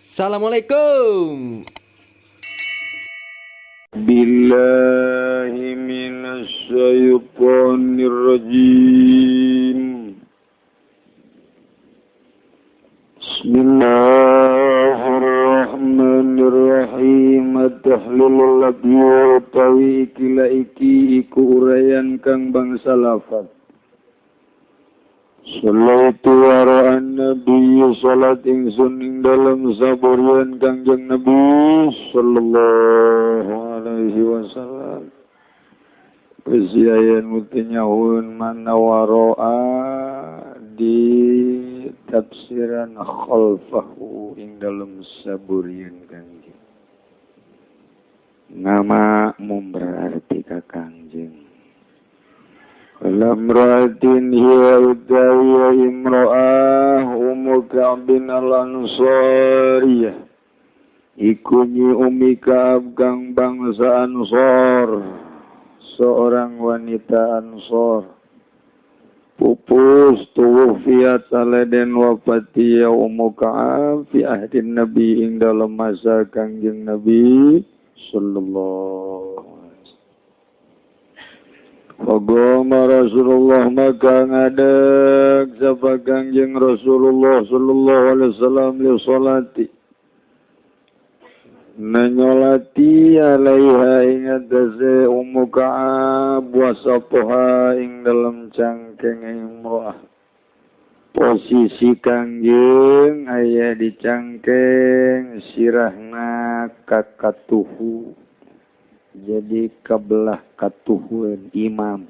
Assalamualaikum. Billahi minasyaitonir rajim. Bismillahirrahmanirrahim. At-tahlilul ladzi utawi kila iki iku uraian kang bangsa lafaz. Salatu wara'an Nabi salat ingsun ing dalem saburian Kangjeng Nabi sallallahu alaihi wasallam. Presiayan mutinyahun mana waro'a di tafsiran khalfahu ing dalem saburian Kangjeng. Nama mum berarti ka Kangjeng. Lamratin hiya utawiya imra'ah Ummu Ka'bin al-Ansariyah. Iku nyi Ummi Ka'ab kang bangsa Ansor, seorang wanita Ansor. Pupus tuwufiyat saleden wafati ya Ummu Ka'ab fi ahdin Nabi ing dalem masa Kangjeng Nabi sallallahu. Fagoma Rasulullah maka ngadeg sapa Kangjeng Rasulullah sallallahu alaihi wasallam li salati menyolati alaiha ing atase Ummu Ka'ab wa sapoha ing dalem cangkeng imro'ah. Posisi Kangjeng aya di cangkeng sirahna kakatuhu, jadi kabelah katuhuan imam.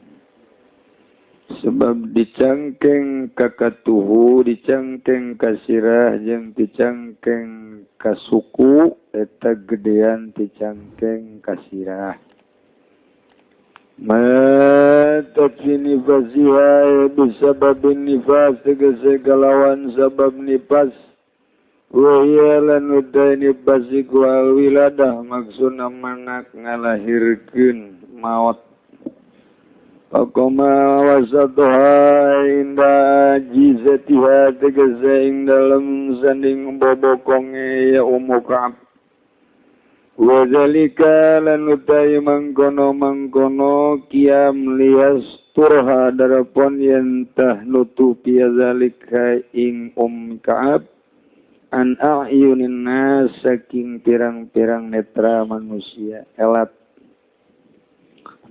Sebab dicangkeng kakatuhu, dicangkeng kasirah, jeung dicangkeng kasuku, eta gedean dicangkeng kasirah. Matat fi nifasiha bisababin nifas, tegese kalawan sabab nifas. Wa hiya lan utai nifas iku alwiladah, maksudna manak ngalahirkeun maot. Faqama wasatuha inda jizatiha tegese ing dalem sanding bobokonge ya Ummu Ka'ab. Wa zalika lan utai mangkono-mangkono kiam liyasturha darapon yen tah nutupi zalika ing Ummu Ka'ab an a'yunin nas saking pirang-pirang netra manusia. Elat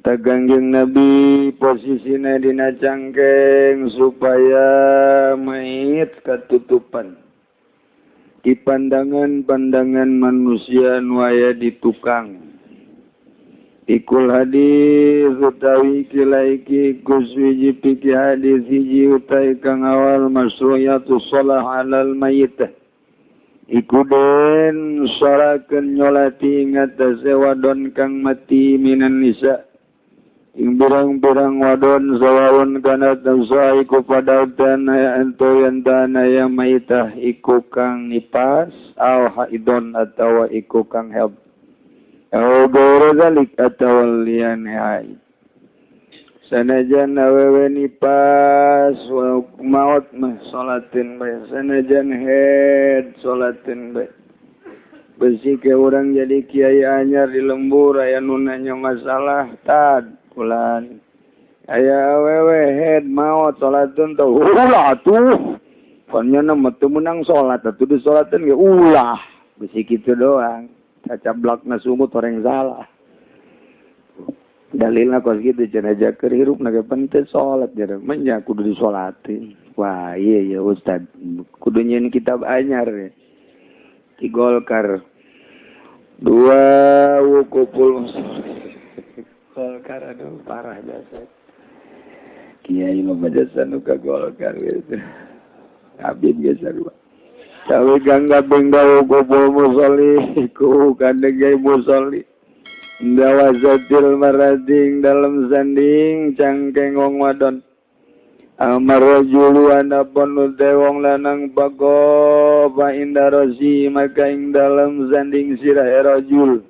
Kangjeng Nabi posisina dina cangkeng supaya mayit katutupan di pandangan-pandangan manusia nu aya di tukang. Ikul hadis utawi kilaiki kuswiji piki hadis hiji utai kang awal masyru'iyatu shalah alal mayit. Iku den sarakeun nyolati ngatasé wadon kang mati minan nisa ing pirang-pirang wadon sawaun kana tamsa iku padatan ento yen dana ya maitah iku kang nipas au haidon atawa iku kang haid au gairu zalik atawa liyane haid. Sanajan awewe nipas maot mah salatin bae, sanajan haid salatin bae. Besi ke urang jadi kiai anyar di lembur aya nu nanya masalah tad bulan aya awewe head maot salatun teh ulah atuh pan nya mah teu meunang salat atuh disalateun ge ulah. Besi kitu doang cacablakna sumut orang salah. Dalilna kos kitu cenah jaker hirupna ge penting salat jadi menya kudu disolatin. Wah iya ya ustad kudu nyieun kitab anyar ya. Di Golkar dua wukuful Golkar, aduh parah jasa kiai mah jasa nu ka Golkar gitu abid geus sarua. Cawe gangga bengga wukuful musolli ku kandeg musolli ndawazatil marading dalam sanding cangkeng wong wadon. Amar rajulu anapun utai wong lanang pago fa inda rosi maka ing dalam sanding sirah rajul.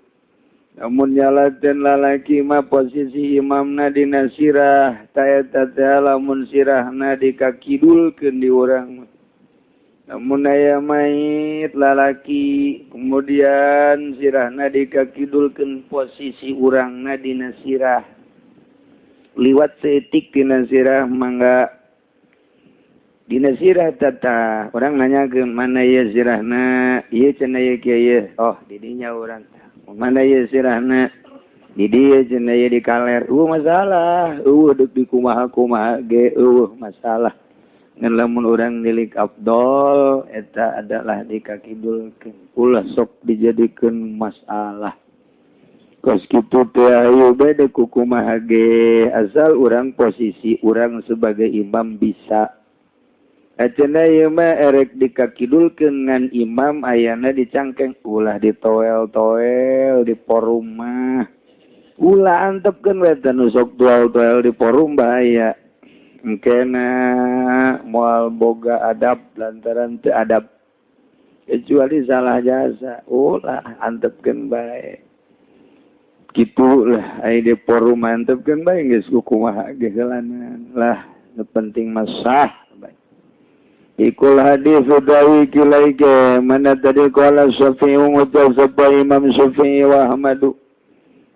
Namun nyalaten lalaki mah posisi imamna dina sirah taeta teh lamun sirahna dikakidulkeun di urang. Lamun aya mayit lalaki kemudian sirahna dikakidulkeun, posisi urangna dina sirah liwat saeutik dina sirah, mangga dina sirah tata urang nanya ke mana ya sirahna ieu cenah, ieu kieu. Oh, di dinya urang. Mana ieu sirahna? Di dieu cenah, ieu di kaler. Euweuh masalah, euweuh deuk di kumaha-kumaha ge euweuh masalah. Ngan lamun urang nilik afdol eta adalah dikakidulkeun, ulah sok dijadikeun masalah. Kos kitu teh ayo bede kukumaha ge, asal urang posisi urang sebagai imam bisa. Acenah ieu mah erek dikakidulkeun ngan imam ayana dicangkeng, ulah ditoel-toel di forum mah. Ulah antepkeun we teh nu sok toel-toel di forum, bahaya. Engkena moal boga adab lantaran teu adab. Kecuali salah jasa, ulah antepkeun bae. Kitu lah aya di forum, antepkeun bae geus kumaha ge heulanan lah, nu penting mah sah. Ikul hadis dawi kilaike mana tadi qala Syafi'i, ngucap sapa Imam Syafi'i, wa Ahmadu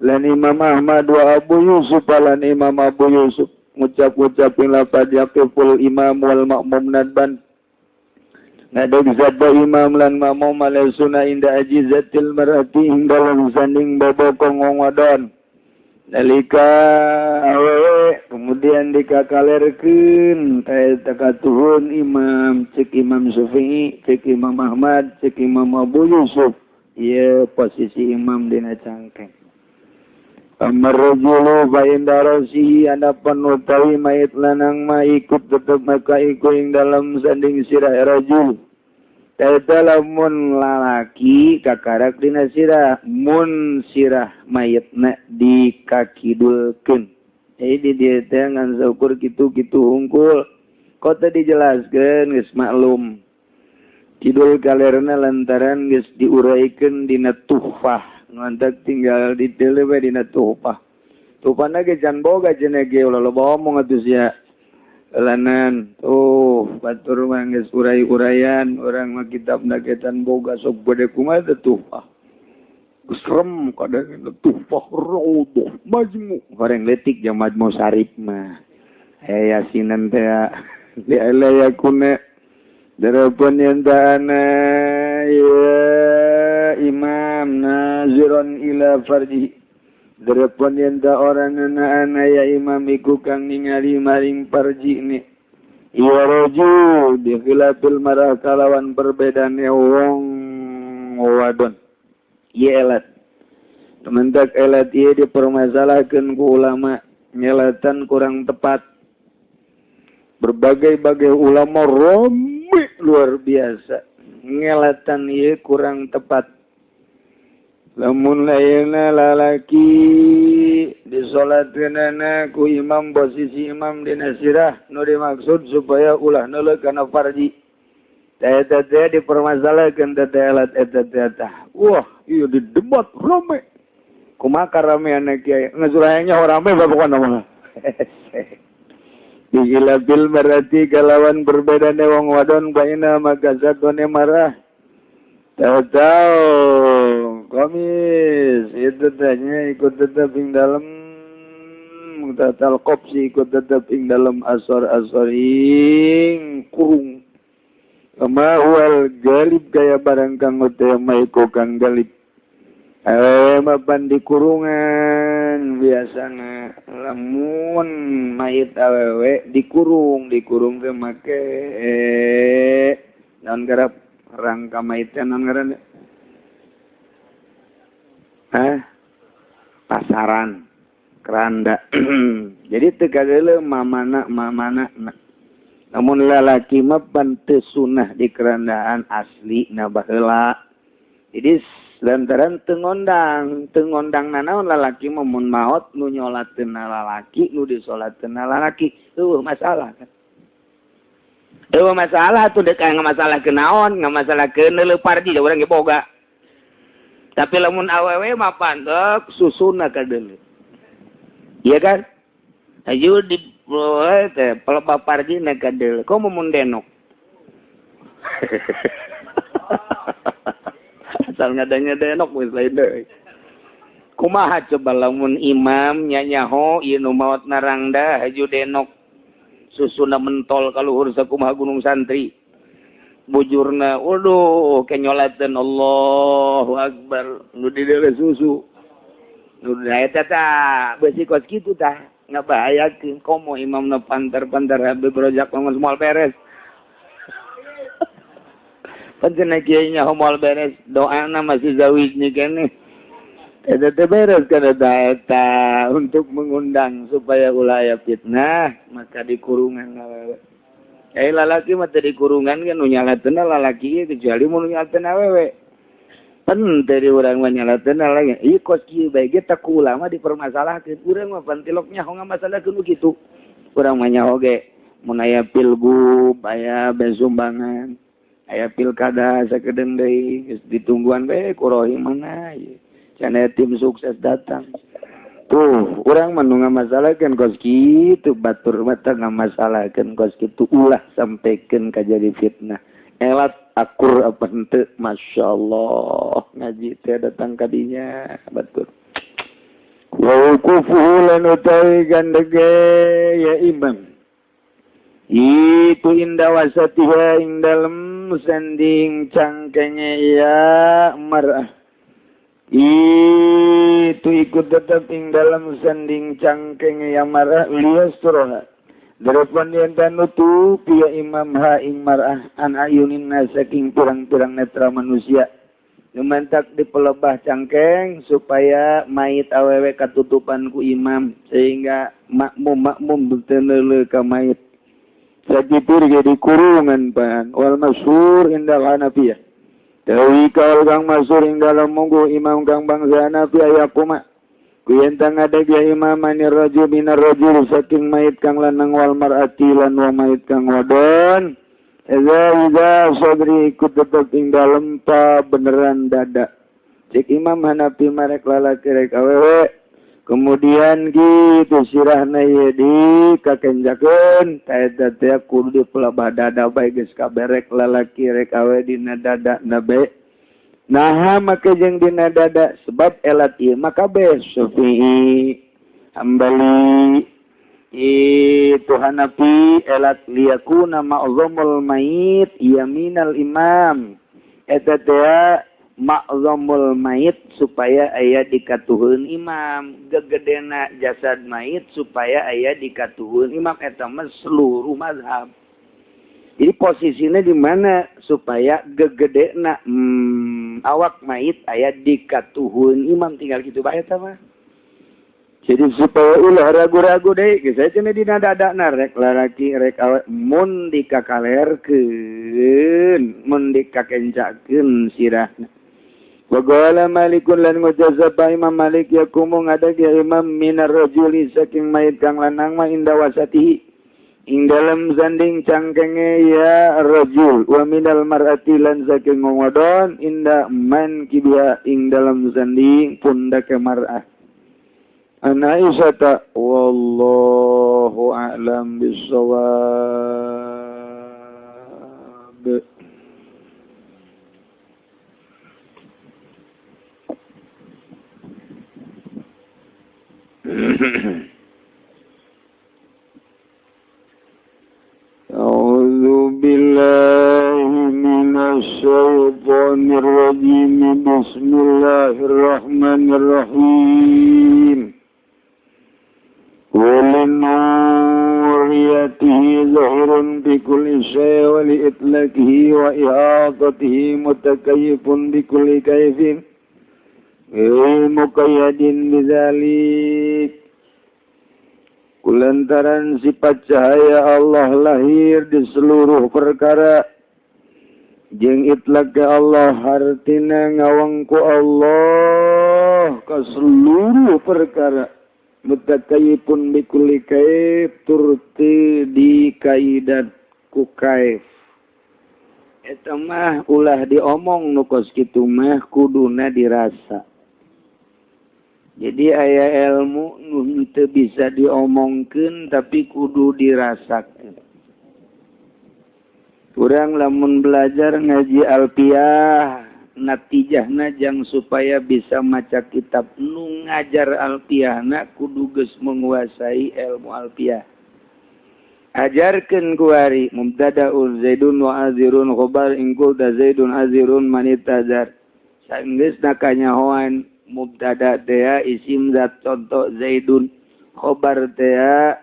lan Imam Ahmad, wa Abu Yusuf lan Imam Abu Yusuf, ngucap-ngucap lapad yaqiful imam wal ma'mum nadban, ngadeg sapa imam lan ma'mum, ala sunnah, inda ajizatil mar'ati, ing dalam sanding bobokong wong wadon nalika awewe kemudian dikakalerkeun eta katuhun imam. Cek Imam Syafi'i, cek Imam Ahmad, cek Imam Abu Yusuf, ieu posisi imam dina cangkeng. Amar rajulu fa inda rasihi, adapun utawi mayit lanang ma ikut tetep maka iku ing dalam sanding sirah rajul. Eta lamun lalaki kakarak dina sirah, mun sirah mayitna dikakidulkeun. Jadi di dieu teh ngan saukur kitu-kitu hungkul. Kota dijelaskeun geus maklum. Kidul kalerna lantaran geus diuraikeun dina Tuhfah. Ngantak tinggal diteuleuh we dina Tuhfah. Tuhfahna ge can boga cenah ge, ulah loba omong atuh sia. Lanan tuh batur mah geus urai-uraian, urang mah kitabna ge can boga, sok gede kumaha teh Tuhfah. Geus serem kadang Tuhfah, Raudhah, Majmu. Horeng leutik jeung Majmu Sarif mah. Aya yasinan teh li alla yakuna darapun yen ana ya imam naziron ila farjihi, darapun yen ta orang ana ya imam iku kang ningali maring farji ni ya rajul, bi khilafil marah, kalawan perbedaan wong wadon. Ieu elat tementak elat ieu dipermasalahkeun ku ulama, nyelatan kurang tepat. Berbagai-bagai ulama rame luar biasa ngelatan ieu kurang tepat. Lamun lainna lalaki disolatkeunana ku imam, posisi imam dina sirah nu dimaksud supaya ulah neuleuh kana farji. Teh teh dipermasalahkeun teh elat eta teh tah. Wah, ieu didebat rame. Kumaha rame anak kiai ngezurayanya rame pokokna mah. Dihilabil berarti kalawan berbeda wong wadon, baina maka satone marah. Tahu-tahu komis itu tanya ikut tetap ing dalam tatal kopsi, ikut tetap ing dalam asor-asor ing kurung. Kama huwal galib, kaya barang kang utama iku kang galib. Mapan di kurungan biasana lamun mayit awewe dikurung, dikurung teh make naon garap rangka mayit teh, naon ngaranna? Hah? Pasaran keranda. Jadi teu kadeuleu mamana mamana. Namun lalaki mah pan teu sunah di kerandaan asli na baheula. Jadi lantaran teu ngondang, teu ngondang nanaon lalaki mah mun maot nu nyolateun lalaki, nu disolateun lalaki, eueuh masalah kan. Eueuh masalah tuh dek ngamasalah ke naon, ngamasalah ke neuleuh parji urang ge boga. Tapi lamun awewe mah pantek susuna kadeuleu. Iya kan? Ayo di teh pelebah parji na kadeuleu. Komo mun denok. Asal ngadanya denok geus lain deui. Kumaha coba lamun imam nyanyaho ieu nu maot narangda haju denok susuna mentol kaluhur sakumaha gunung santri. Bujurna waduh kenyolateun Allahu akbar nu di dewe susu. Nu eta tah beusi kos kitu tah ngabahayakeun komo imamna pantar-pantar Habib Rojak geus moal beres. Pancen kiai nya moal beres doana masih zawijnya keneh. Eta teh beres kana eta untuk mengundang supaya ulah aya fitnah maka dikurungan awewe. Eh lalaki mah teu dikurungan kan nu nyalateun lalaki kecuali mun nyalateun awewe. Pan teh urang mah nyalateun lagi. Ieu kos kieu bae ge teh ku ulama dipermasalahkeun. Urang mah pantilok nyaho ngamasalahkeun nu kitu. Urang mah nyaho ge mun aya pilgub aya besumbangan, aya pilkada sakedeung deui geus ditungguan bae ku rohi mana ieu. Cenah tim sukses datang. Tuh, urang mah nu ngamasalahkeun kos kitu, batur mah teh ngamasalahkeun kos kitu ulah sampaikan ka jadi fitnah. Elat akur apa henteu, masyaallah ngaji teh datang ka dinya batur. Wa wuqufuhu lan utawi gandege ya imam. Itu inda wasatiha ing dalem sanding cangkenge ya mar'ah. Itu ikut tetap ing dalam sanding cangkeng yang marah liastroha. Darapan yang tanutu pia imam ha ing marah an ayunin nasaking pirang-pirang netra manusia. Lumantak di pelebah cangkeng supaya mayit awewe katutupan ku imam sehingga makmum-makmum bertenele ka mayit. Sakitu jadi kurungan pan wal masyhur indal Hanafiyah. Dewi kaul kang masyhur ing dalam munggu imam kang bangsa Hanafi aya kuma. Kuyen tang ngadeg ya imam manir rajul minar rajul saking mayit kang lanang wal mar'ati lan wa mayit kang wadon. Eza iza sadri ikut tetep ing dalem pa beneran dada. Cek imam Hanafi marek lalaki rek awewe. Kemudian gitu sirahna ye di kakenjakeun ta eta teh kudu dipelabah dada bae geus kaberek lalaki rek awe dina dada na bae. Naha make jeung dina dada sebab elat ieu mah kabeh Syafi'i, Hambali, itu Hanafi elat liyakuna ma'zamul mayit yaminal imam. Eta teh ma'zamul mayit supaya aya dikatuhun imam, gegedena jasad mayit supaya aya dikatuhun imam eta mah seluruh mazhab. Jadi posisinya di mana supaya gegedena awak mayit aya dikatuhun imam tinggal gitu bae eta mah. Jadi supaya ulah ragu-ragu deui geus aya cenah dina dadana rek lalaki rek awe mun dikakalerkeun mun dikakencakeun sirahna. Wa qala Malikun lan ngucap sapa Imam Malik yakumu ngadeg ya imam minar rajuli saking mayit kang lanang ma inda wasatihi ing dalem sanding cangkenge ya rajul wa minal mar'ati lan saking wadon inda man kibia ing dalem sanding pundake mar'ah. An Aisyah wallahu a'lam bissawab. A'udzu billahi minasy syaithanir rajim. Bismillahirrahmanirrahim. Walinuriyatihi zahirun bi kulli syai' wa li itlaqihi wa ihatatihi mutakayyifun bi kulli kaifin muqayyadin bidzalik. Kulantaran sifat cahaya Allah lahir di seluruh perkara jeung itlaq Allah hartina ngawangku Allah ka seluruh perkara mutakayipun bikulli kaif turti di kaidat ku kaif. Eta mah ulah diomong nu kos kitu mah kuduna dirasa. Jadi aya ilmu nu teu bisa diomongkeun tapi kudu dirasakeun. Urang lamun belajar ngaji alfiah natijahna jang supaya bisa maca kitab nu ngajar alfiahna kudu geus menguasai ilmu alfiah. Ajarkeun kuari mubtadaun zaidun wa azirun khabar in qulta zaidun azirun man itazar. Sanggeusna kanyahoan mubtada teh isim zat contoh zaidun, khabar teh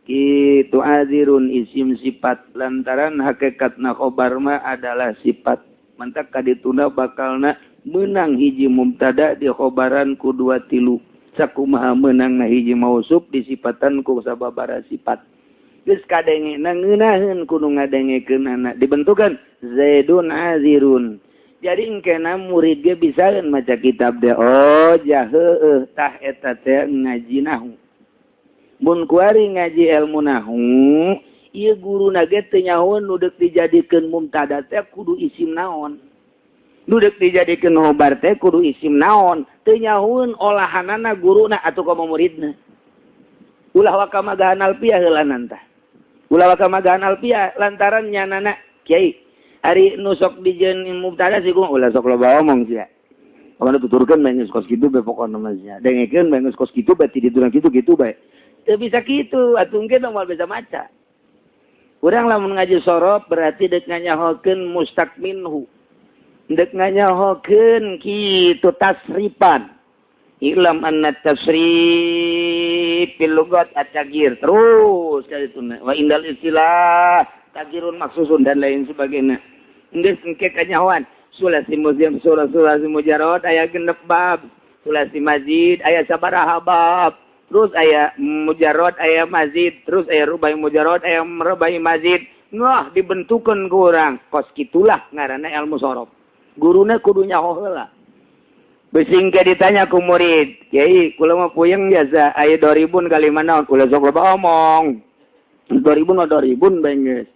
kitu azirun isim sifat, lantaran hakikatna khabar mah adalah sifat. Mantak kadituna bakalna meunang hiji mubtada di khabaran ku dua tilu. Sakumaha meunangna hiji mausuf disifatan ku sababaraha sifat. Geus kadengena ngeunaheun kudu ngadengekeunana dibentukan zaidun azirun. Jadi engkena murid ge bisaeun maca kitab teh. Oh jah heueuh tah eta teh ngaji nahu. Mun kuari ngaji ilmu nahu, ieu guruna ge teu nyahoeun nu deuk dijadikeun mubtada teh kudu isim naon. Nu deuk dijadikeun khobar teh kudu isim naon. Teu nyahoeun olahanana guruna atuh komo muridna. Ulah waka magahan alfiah heula tah. Ulah waka magahan alfiah lantaran nyanana kiai ari nu sok dijieun mubtada sih ulah sok loba omong sia. Pokona tuturkeun bae geus kos kitu bae pokona mah sia. Dengekeun bae geus kos kitu bae ti ditu kitu kitu bae. Teu bisa kitu atuh engke moal bisa maca. Urang lamun ngaji sorof berarti deuk nganyahokeun mustaq minhu. Deuk nganyahokeun kitu tasrifan. Ilam anna tasrif fil lugat at-taghyir terus kali itu wa indal istilah taghyirun maksusun dan lain sebagainya. Geus engke kanyahoan sulasi muziam sulasi mujarrad aya 6 bab, sulasi mazid aya sabaraha bab, terus aya mujarrad aya mazid, terus aya rubai mujarrad aya rubai mazid. Wah dibentukeun ku urang kos kitulah ngaranna ilmu sorof. Guruna kudu nyaho heula. Besing ke ditanya ku murid, kiai kula mah puyeng biasa aya 2000 kali mana ulah sok loba omong. 2000 mah 2000 bae geus.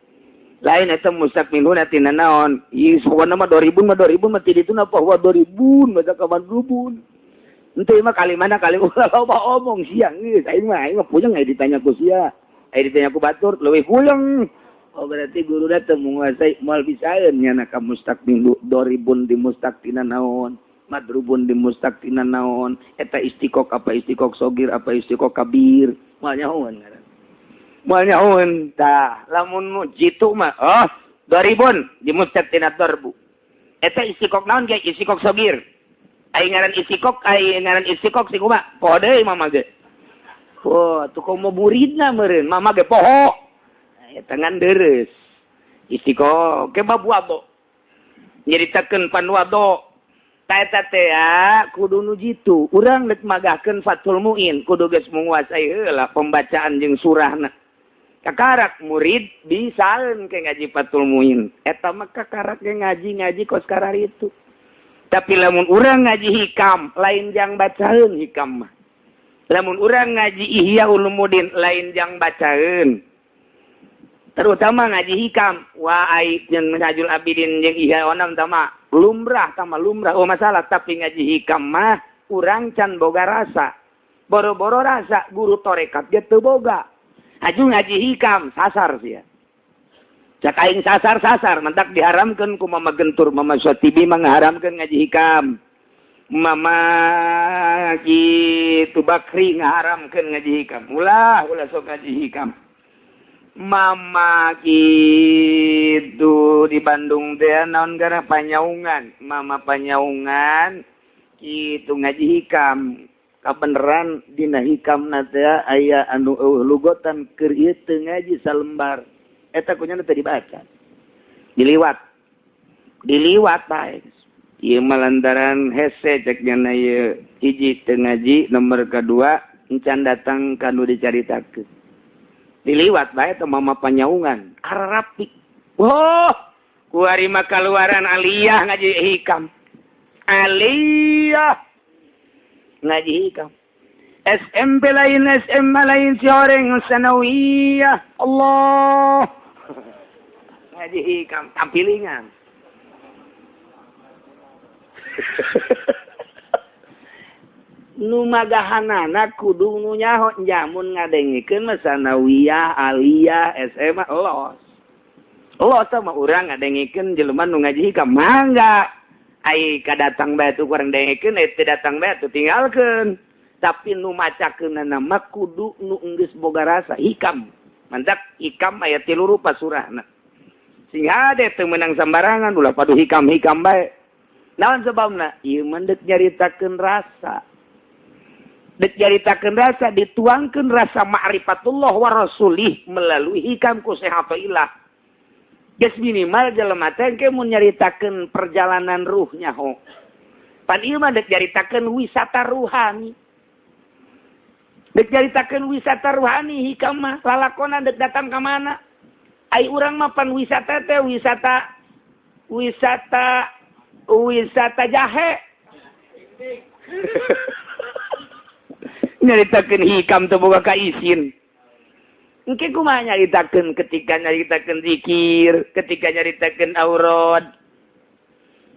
Lain eta mustaq minhuna tina naon? Ieu pokona mah 2000 mah 2000 mah ti dituna bahwa 2000 mah ka 2000. Henteu mah kali mana kali ulah loba omong sia geus aing mah puyeng aya ditanya ku sia. Aya ditanya ku batur leuwih puyeng. Oh berarti guruna teu menguasai moal bisaeun nyana ka mustaq minhu 2000 di mustaq tina naon. Madrubun di mustaq tina naon eta istiqok apa istiqok sogir apa istiqok kabir moal nyahoeun ngaran moal nyahoeun tah lamun jitu mah oh 2000 di mustaq tina darbu eta istiqok naon ge istiqok sogir ai ngaran istiqok si kumaha poho deui mama ge oh atuh komo muridna meureun mama ge poho eta ngan deres istiqok ke babu abo nyaritakeun panwado Eta teh kudu nu jitu. Urang rek magahkeun Fathul Muin kudu geus menguasai heula pembacaan jeung surahna. Kakarak murid bisaeun ke ngaji Fathul Muin. Eta mah kakarak ge ngaji-ngaji kos kararitu. Tapi lamun urang ngaji hikam lain jang bacaeun hikam mah. Lamun urang ngaji Ihya Ulumuddin lain jang bacaeun. Terutama ngaji hikam wa ai jeung Minhajul Abidin jeung Ihya onam tama lumrah tama lumrah oh masalah tapi ngaji hikam mah urang can boga rasa. Boro-boro rasa guru tarekat ge teu boga. Aju ngaji hikam sasar sia. Cak aing sasar-sasar mentak diharamkeun ku Mama Gentur Mama Syatibi mah ngaharamkeun ngaji hikam. Mama kitu Bakri ngaharamkeun ngaji hikam. Ulah ulah sok ngaji hikam. Mama kitu di Bandung teh naon gara Panyaungan. Mama Panyaungan kitu ngaji hikam. Kabeneran dina hikamna teh aya anu eueuh lugotan keur ieu teu ngaji salembar. Eta kunyana teu dibaca. Diliwat. Diliwat bae. Ieu mah lantaran hese cek nyana ieu hiji teu ngaji nomor kadua encan datang ka nu dicaritakeun. Diliwat bae teh Mama Panyaungan ararapik. Wah, kuari mah kaluaran aliyah ngaji hikam. Aliyah ngaji hikam. SMP lain SMA lain si orang sanawiyah. Allah. Ngaji hikam tampilingan. Nu magahanana kudu nu nyaho jamun ngadengikeun mah sanawiyah, aliyah, SMA los. Allah sama urang ngadengikeun jelema nu ngaji hikam mangga. Ai kadatang bae tuh kurang dengekeun, ai teu datang bae tuh tinggalkeun. Tapi nu macakeunana mah kudu nu geus boga rasa hikam. Mantak hikam aya tilu rupa surahna. Sing hade teu meunang sambarangan ulah padu hikam-hikam bae. Naon sebabna? Ieu mah deuk nyaritakeun rasa. Dek nyaritakeun rasa dituangkeun rasa ma'rifatullah wa rasulih melalui hikam ku Syekh Athaillah. Geus minimal jelema teh engke mun nyaritakeun perjalanan ruhnya ho. Pan ieu mah dek nyaritakeun wisata ruhani. Dek nyaritakeun wisata ruhani hikam mah lalakonan dek datang ka mana? Ai urang mah pan wisata teh wisata wisata wisata jahe. Nyaritakeun hikam teu boga kaisin. Engke kumaha nyaritakeun ketika nyaritakeun zikir, ketika nyaritakeun aurad.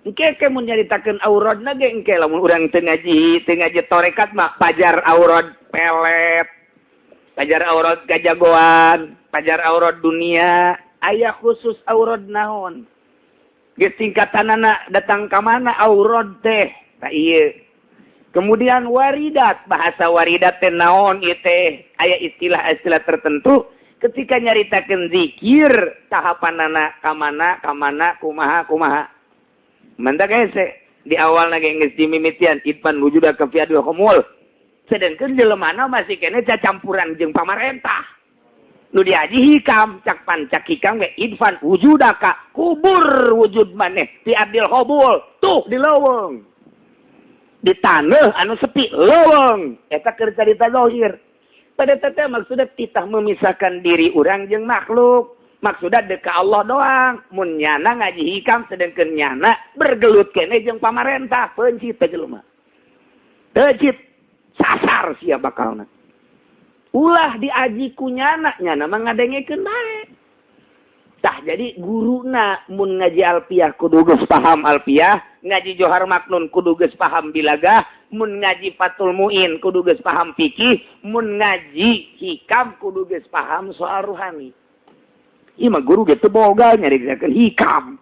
Engke ke mun nyaritakeun auradna ge engke lamun urang teu ngaji tarekat mah pajar aurad pelet. Pajar aurad kajagoan, pajar aurad dunia, aya khusus aurad naon. Geus tingkatanana datang ka mana aurad teh? Tah ieu. Kemudian waridat, bahasa waridat teh naon ieu teh? Aya istilah-istilah tertentu ketika nyaritakeun zikir tahapanana ka mana ka mana kumaha kumaha. Mantak hese di awalna ge geus dimimitian idfan wujudaka fi ardil khumul. Sedengkeun jelemana masih keneh cacampuran jeung pamarentah. Nu diaji hikam, cak pancak hikam ge idfan wujudaka, kubur wujud maneh fi ardil khumul, tuh di leuweung. Di tanah anu sepi leuweung, eta keur carita zahir. Pada teh maksudna titah memisahkan diri urang jeung makhluk. Maksudna deuk ka Allah doang. Mun nyana ngaji hikam sedengkeun nyana bergelut keneh jeung pamarentah, peuncit teh jelema. Peuncit sasar sia bakalna. Ulah diaji ku nyana, nyana mah ngadengekeun bae. Tah jadi guruna mun ngaji alfiah kudu geus paham alfiah, ngaji Johar Maknun kudu geus paham bilagah, mun ngaji Fathul Muin kudu geus paham fikih, mun ngaji hikam kudu geus paham soal ruhani. Ieu mah guru ge teu boga nyaritakeun hikam.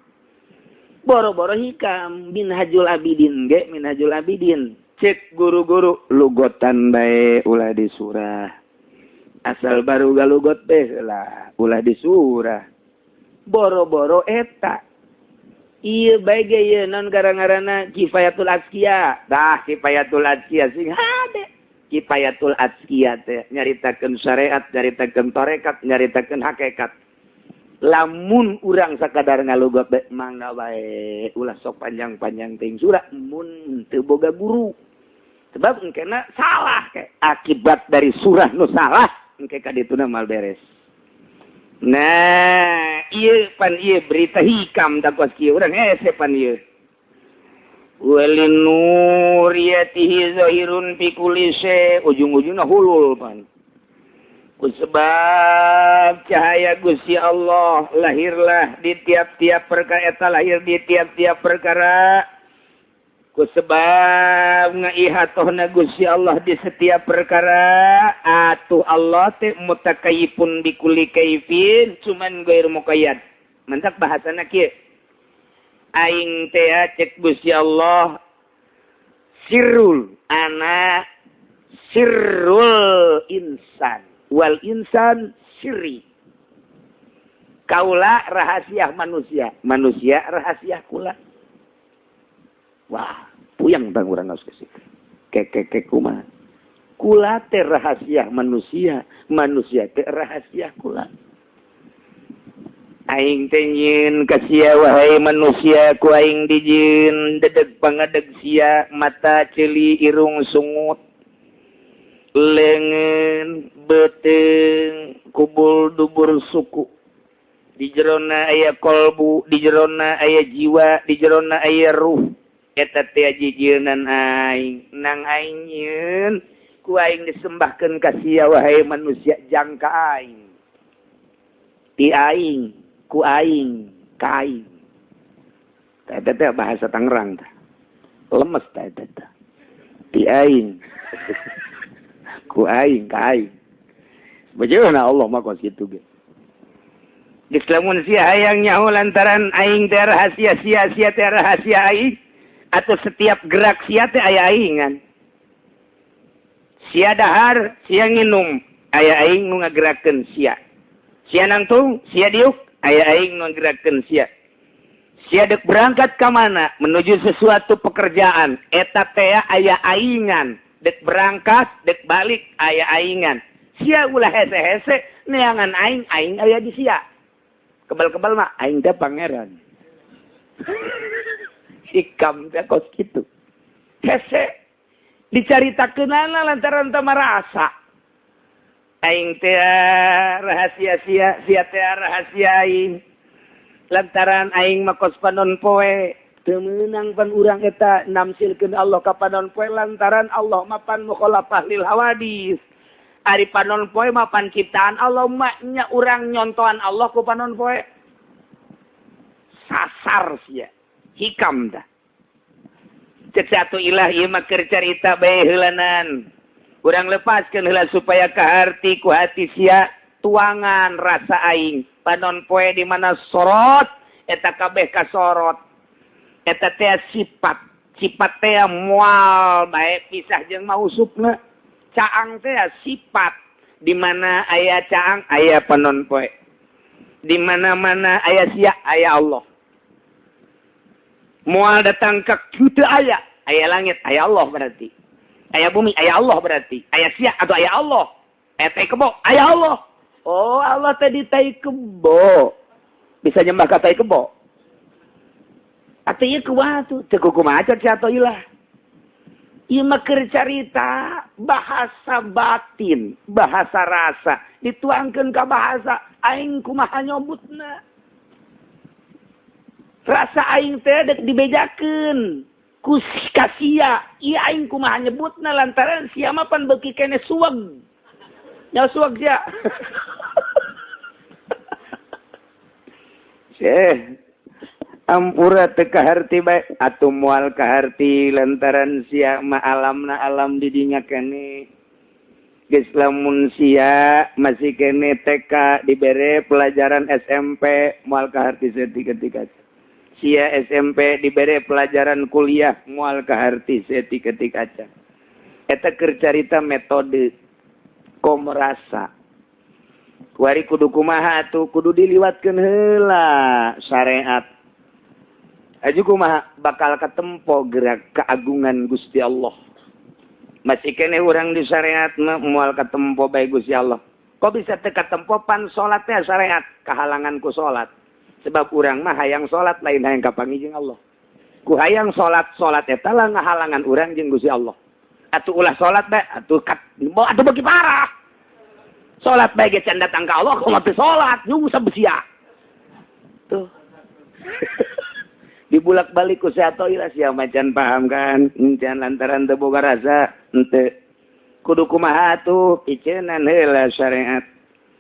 Boro-boro hikam Minhajul Abidin ge Minhajul Abidin. Cek guru-guru lugotan bae ulah di surah. Asal baru galugot teh lah ulah di surah. Boro-boro eta. Ieu bae ge ieu non gara-garana Kifayatul Azkiya. Tah Kifayatul Azkiya sing hade. Kifayatul Azkiya teh nyaritakeun syariat, nyaritakeun tarekat, nyaritakeun hakikat. Lamun urang sakadar ngalugot bae mangga bae ulah sok panjang-panjang teuing surah mun teu boga guru. Sebab engkena salah ke akibat dari surah nu salah engke ka dituna mal beres. Nah, ieu pan ieu berita hikam da kos kieu urang hese pan ieu. Walinuriyatihi zahirun fi kulli syai, ujung-ujungna hulul pan. Kusebab cahaya Gusti Allah lahirlah di tiap-tiap perkara, eta lahir di tiap-tiap perkara. Kusebab ngaihatohna Gusti Allah di setiap perkara, atuh Allah teh mutakayifun bikulli kaifin, cuman gair muqayyad. Mantak bahasana kieu. Aing teh cek Gusti Allah sirrul ana sirrul insan wal insan sirri. Kaula rahasia manusia, manusia rahasia kula. Wah, puyang bang urang geus geus. Kek kumaha? Kula teh rahasia manusia, manusia teh rahasia kula. Aing teh nyieun ka sia wahai manusia, ku aing dijieun dedeg pangadeg sia, mata ceuli irung sungut, leungeun beuteung kubul dubur suku. Di jerona aya kolbu, di jerona aya jiwa, di jerona aya ruh. Eta teh jijieunnan aing, nang aing nyieun ku aing disembahkeun ka sia wahai manusia jangka aing. Ti aing, ku aing, ka aing. Eta teh bahasa Tangerang teh. Lemes teh eta teh. Ti aing. Ku aing ka aing. Bagaimana Allah mah kos kitu ge. Geus lamun sia hayang nyaho lantaran aing teh rahasia sia sia teh rahasia aing atau setiap gerak sia teh aya aingan. Sia dahar, sia nginum, aya aing nu ngagerakeun sia. Sia nangtung, sia diuk, aya aing nu ngagerakeun sia. Sia dek berangkat ka mana menuju sesuatu pekerjaan, eta teh aya aingan. Dek berangkat, dek balik aya aingan. Sia ulah hese-hese neangan aing, aing aya di sia. Kebal-kebal mah aing teh pangeran. Hikam teh kos kitu. Hese dicaritakeunana lantaran teu marasa. Aing teh rahasia sia, sia teh rahasia aing. Lantaran aing mah kos panon poe, teu meunang pan urang eta namsilkeun Allah ka panon poe lantaran Allah mah pan mukhalafah lil hawadis. Ari panon poe mah pan ciptaan Allah mah nya urang nyontohan Allah ku panon poe. Sasar sia. Hikam dah. Cek satu ilah ieu mah keur carita bae heulanan. Urang lepaskeun heula supaya kaharti ku hati sia tuangan rasa aing. Panon poe di mana sorot eta kabeh kasorot. Eta teh sifat, sifat teh moal bae pisah jeung mausupna. Caang teh sifat di mana aya caang aya panon poe. Di mana-mana aya sia aya Allah. Moal datang ke kitu aya, aya langit aya Allah berarti. Aya bumi aya Allah berarti. Aya sia atau aya Allah. Aya tai kebo aya Allah. Oh, Allah teh di tai kebo. Bisa nyembah ka tai kebo. Atuh ieu kumaha tuh? Teu kumaha cek atuh ilah. Ieu mah keur carita bahasa batin, bahasa rasa, dituangkeun ka bahasa aing kumaha nyobutna. Rasa aing teh dek dibejakeun ku ka sia, ieu aing kumaha nyebutna lantaran sia mah pan beuki keneh suweg. Nya suweg sia. Syekh ampura teu kaharti bae atuh moal kaharti lantaran sia mah alamna alam di dinya keneh. Geus lamun sia masih keneh TK dibere pelajaran SMP moal kaharti saeutik-etik. Sia SMP dibere pelajaran kuliah moal kaharti saeutik-etik acan. Eta keur carita metode komo rasa. Kuari kudu kumaha atuh kudu diliwatkeun heula syariat. Aju kumaha bakal katempo gerak keagungan Gusti Allah. Masih keneh urang di syariat mah moal katempo bae Gusti Allah. Kok bisa teu katempo pan salat teh syariat kahalangan ku salat. Sebab urang mah hayang salat lain hayang kapanggih jeung Allah. Ku hayang salat, salat eta lah ngahalangan urang jeung Gusti Allah. Atuh ulah salat bae atuh atuh beuki parah. Salat bae ge can datang ka Allah kumaha teu salat nyungsep sia. Tuh. Dibulak-balik ku sia ilah sia macan paham kan encan lantaran teu boga rasa henteu kudu kumaha atuh piceunan heula syariat.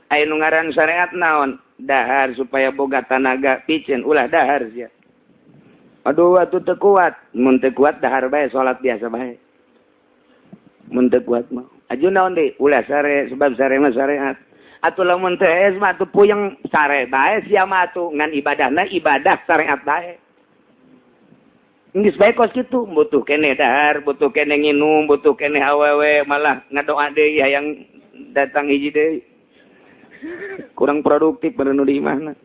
Aya nu ngaran syariat naon dahar supaya boga tanaga piceun ulah dahar sia. Aduh atuh teu kuat, mun teu kuat dahar bae salat biasa bae. Mun teu kuat mah aju naon deui ulah sare sebab sare mah syariat. Atuh lamun teu hees mah atuh puyeng sare bae sia mah atuh ngan ibadahna ibadah syariat bae. Geus bae kos kitu, butuh keneh dahar, butuh keneh nginum, butuh keneh awewe, malah ngadoa deui hayang datang hiji deui. Kurang produktif bener nu di imahna.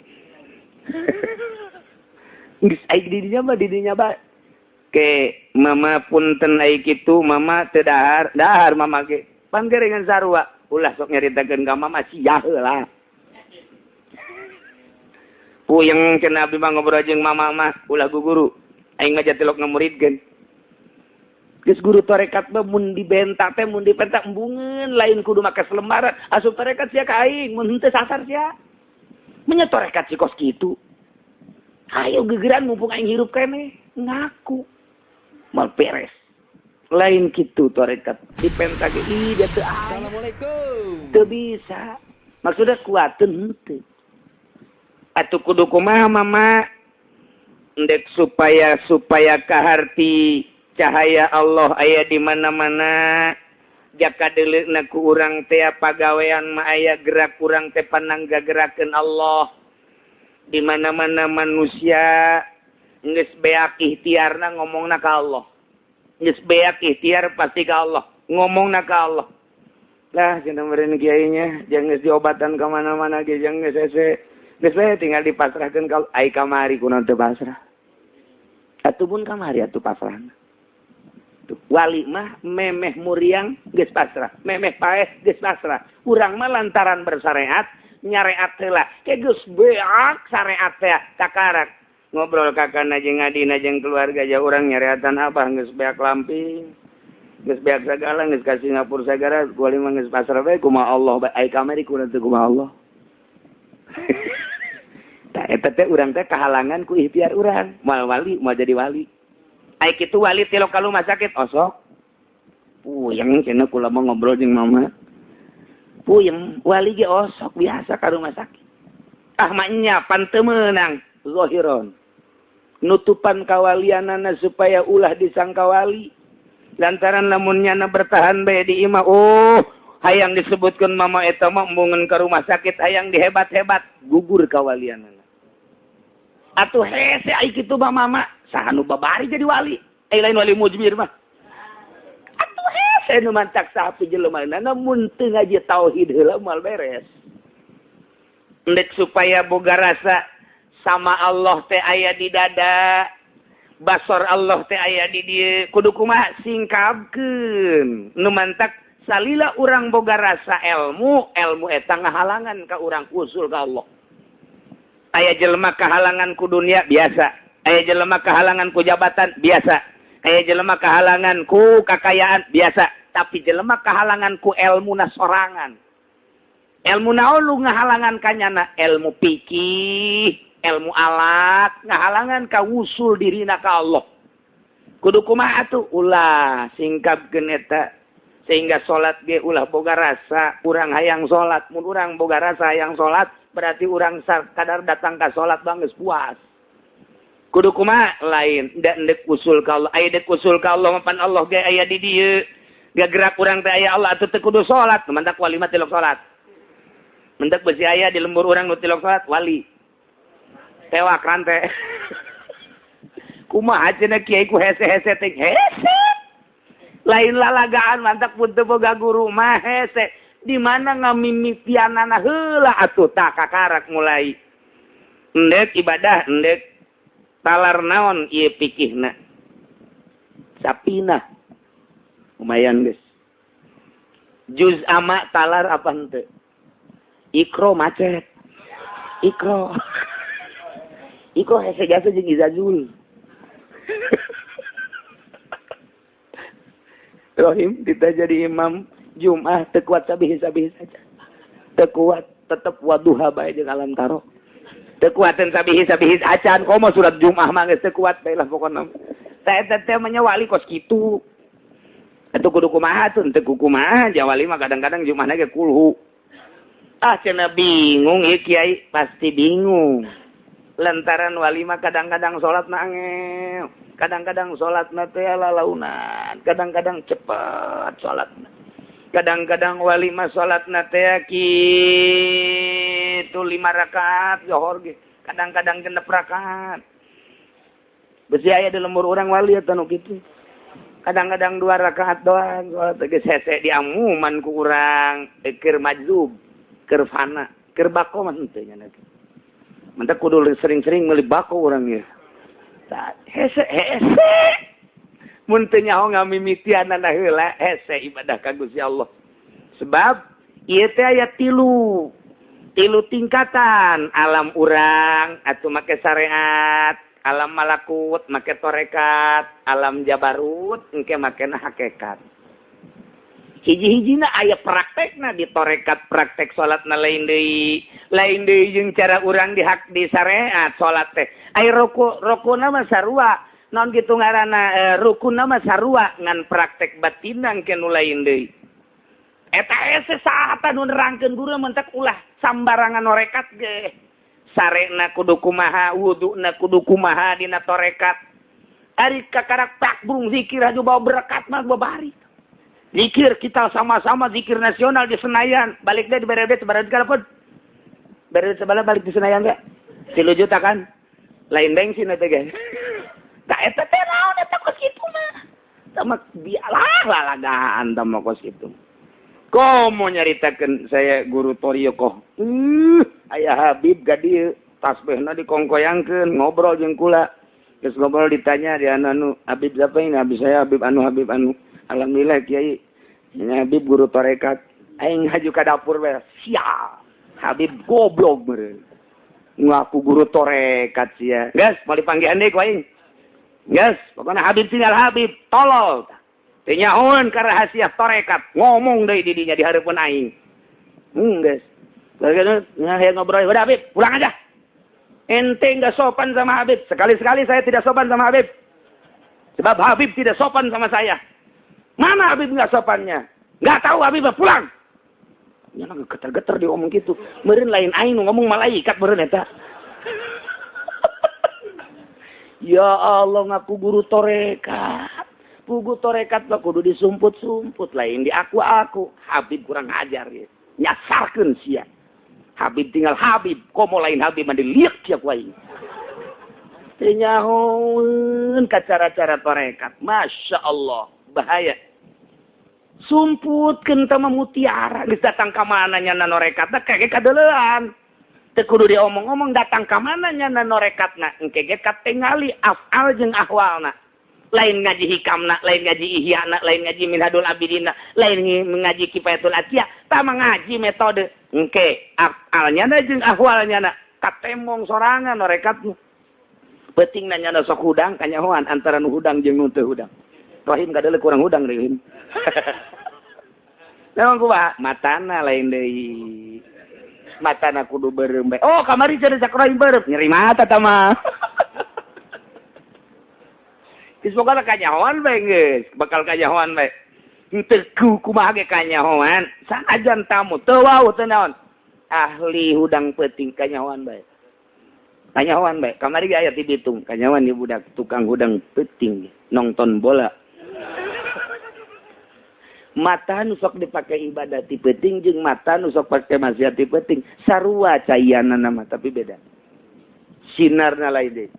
Geus aing di dinya mah di dinya bae. Ke mama punten ai kitu, mama teu dahar, dahar mama ge. Pan geuringan sarua, ulah sok nyaritakeun ka mama sia heula. Puyeng cenah abdi mah ngobrol jeung mama mah, ulah guguru. Aing ngajatilok ngamuridkeun. Geus guru tarekat mah mun dibentak teh mun dipentak embungeun lain kudu make selembaran. Asup tarekat sia ka aing mun henteu sasar sia. Menya tarekat si kos kitu. Ayo gegeran mumpung aing hirup keneh ngaku. Mal beres. Lain kitu tarekat dipentak ge ih dia teu aya. Assalamualaikum. Teu bisa. Maksudna kuateun henteu. Atuh kudu kumaha mama? Ndek supaya kaharti cahaya Allah aya di mana-mana. Jaka deuleuna ku urang teh pagawean mah aya gerak urang teh pananggagerakeun Allah. Di mana-mana manusia geus beak ikhtiarna ngomongna ka Allah. Geus beak ikhtiar pasti ka Allah, ngomongna ka Allah. Lah cenah meureun kiainya, jangan geus diobatan ka mana-mana ge jangan geus hese. Geus bae tinggal dipasrahkeun ka ai kamari kunaon teu pasrah. Atuh pun kamari atuh pasrahna. Wali mah memeh muriang geus pasrah, memeh paeh geus pasrah. Urang mah lantaran bersyariat, nyareat heula. Ke geus beak syariat teh kakarak. Ngobrol kakana jeung adina jeung keluarga ja urang nyareatan abah geus beak lamping. Geus beak sagala geus ka Singapura sagala, wali mah geus pasrah bae kumaha Allah bae ai kamari kunaon teu kumaha Allah. Tah eta teh urang teh kahalangan ku ikhtiar urang. Moal wali, moal jadi wali. Ai kitu wali tilok ka rumah sakit osok. Puyeng cenah kula mah ngobrol jeung mama. Puyeng wali ge osok biasa ka rumah sakit. Ah mah nya pan teu meunang zahiron. Nutupan kawalianana supaya ulah disangka wali. Lantaran lamun nyana bertahan bae di imah, oh hayang disebutkeun mama eta mah embungeun ka rumah sakit hayang dihebat-hebat gugur kawalianana. Atuh hese ai kitu mah mama. Saha nu babari jadi wali, lain wali mujmir mah. Atuh hese nu mantak sapi jelema mun teu ngaji tauhid heula moal beres. Endek supaya boga rasa sama Allah teh aya di dada, basor Allah teh aya di dieu, kudu kumaha singkapkeun. Nu mantak salila urang boga rasa ilmu, ilmu eta ngahalangan ka urang usul ka Allah. Aya jelema kahalangan ku dunia biasa. Aya jelema kahalangan ku jabatan biasa. Aya jelema kahalangan ku kakayaan biasa. Tapi jelema kahalangan ku elmuna sorangan. Elmu naon lu ngahalangan kanyana? Elmu pikih, elmu alat, ngahalangan ka wusul dirina ka Allah. Kudu kumaha atuh? Ulah singkapkeun eta sehingga salat ge ulah boga rasa urang hayang salat. Mun urang boga rasa hayang salat berarti urang kadar datang ka salat bang geus puas. Kudu kumaha lain ndak ndek usul ka Allah, aya dek usul ka Allah mapan Allah ge aya di dieu. Gagerak urang teh aya Allah atuh teu kudu salat, mantak wali mah tilok salat. Mendak besi aya di lembur urang nu tilok salat wali. Tewak rante. Kumaha cenah kiai ku hese-hese teh hese. Lain lalagaan mantak pun teu boga guru mah hese. Di mana ngamimitianana heula atuh tah kakarak mulai. Endek ibadah endek talar naon ieu pikihna. Sapina. Lumayan geus. Juz ama talar apa henteu? Ikro macet. Ikro. Ikro hese jasa jeung Izazul. Rohim kita jadi imam Jum'ah teu kuat sabihi-sabihi saja. Teu kuat tetep waduha bae jeung alam taro. Teu kuateun sabihi-sabihi acan komo surat Jum'ah mah geus teu kuat bae lah pokona. Tah eta teh mah nya wali kos kitu. Atuh kudu kumaha tuh teu kumaha ja wali mah kadang-kadang Jum'ahna ge kulhu. Ah cenah bingung ieu kiai pasti bingung. Lantaran wali mah kadang-kadang salat na angel, kadang-kadang salatna teh lalaunan, kadang-kadang cepet salatna. Kadang-kadang wali mah salatna teh kitu 5 rakaat johor ge, kadang-kadang 6 rakaat. Besi aya di lembur urang wali eta nu kitu. Kadang-kadang 2 rakaat doang salat geus hese diamuman ku urang, keur majzub, keur fana, keur bako mah henteu nya. Mentak kudu sering-sering meuli bako urang ieu. Tah hese hese. Mun teu nyaho ngamimitianana heula hese ibadah ka Gusti Allah. Sebab ieu teh aya tilu tingkatan alam urang atuh make syariat, alam malakut make torekat, alam jabarut engke makena hakikat. Hiji-hijina aya praktekna di torekat praktek salatna lain deui jeung cara urang di hak di syariat salat teh. Ai rukuna mah sarua, naon kitu ngaranna rukuna mah sarua ngan praktek batinna engke nu lain deui. Eta hese saha nu nerangkeun guru mentak ulah sambarangan torekat ge. Sarena kudu kumaha, wuduna kudu kumaha dina torekat. Ari kakarak tak burung zikir aju bawa berkat mah babari. Zikir kita sama-sama zikir nasional di Senayan. Balik deh di Berede sebelah kalau pun. Berede sebelah balik di Senayan enggak? 3 juta kan? Lain bensin eta ge. Tah eta teh naon eta kos kitu mah. Tah mah bialah lalagaan tah mah kos kitu. Komo nyaritakeun saya guru Toriokoh. Aya Habib ka dieu tasbihna dikongkoyangkeun ngobrol jeung kula. Geus ngobrol ditanya di anu Habib siapa ini? Habib saya Habib anu Habib anu. Alhamdulillah kiai. Ini Habib guru tarekat. Aing haju ka dapur bae. Sial. Habib goblok meureun. Ngaku guru tarekat sia. Geus mau dipanggihan deui ku aing. Geus, pokona Habib tinggal Habib, tolol. Teu nyahoeun ka rahasia tarekat, ngomong deui di dinya di hareupeun aing. Geus. Lalu ngobrol, udah Habib, pulang aja. Ente nggak sopan sama Habib. Sekali-sekali saya tidak sopan sama Habib. Sebab Habib tidak sopan sama saya. Mana Habib nggak sopannya? Nggak tahu Habib, pulang. Ya geter-geter dia ngomong gitu. Meureun lain aing nu ngomong malaikat meureun eta. Ya Allah ngaku guru torekat. Pugu torekat mah kudu disumput-sumput lain di aku-aku. Habib kurang ajar ya. Nyasarkeun sia. Habib tinggal Habib, komo lain Habib mah diliak sia ku aing. Teu nyahoeun ka cara-cara torekat. Masya Allah, bahaya. Sumputkeun teh mah mutiara, geus datang ka mana nya norekatna kage kadeuleuan. Teu kudu diomong-omong datang ka mana nya norekatna, engke ge katingali afal jeung ahwalna. Lain ngaji hikamna, lain ngaji ihyana, lain ngaji minhadul abidina, lain ngaji kifayatul atiyah, tah mah ngaji metode. Engke afalnya na jeung ahwalnya na katemong sorangan norekatna. Peuting nanya sok hudang kanyahoan antara nu hudang jeung nu teu hudang. Rohim kadeuleu kurang hudang deui Rohim. Memang kumaha matana lain deui. Matana kudu beureum bae. Oh, kamari cenah cak Rohim beureum, nyeri mata tah mah. Geus pokona kanyahoan bae geus, bakal kanyahoan bae. Henteu kumaha ge kanyahoan, sanajan tamu teu wau teu naon. Ahli hudang peuting kanyahoan bae. Kanyahoan bae, kamari ge aya ti Bitung, kanyahoan ieu budak tukang hudang peuting nonton bola. Mata nu sok dipake ibadah ti peuting jeung mata nu sok pake maksiat ti peuting, sarua caianna mah tapi beda. Sinarna lain deui.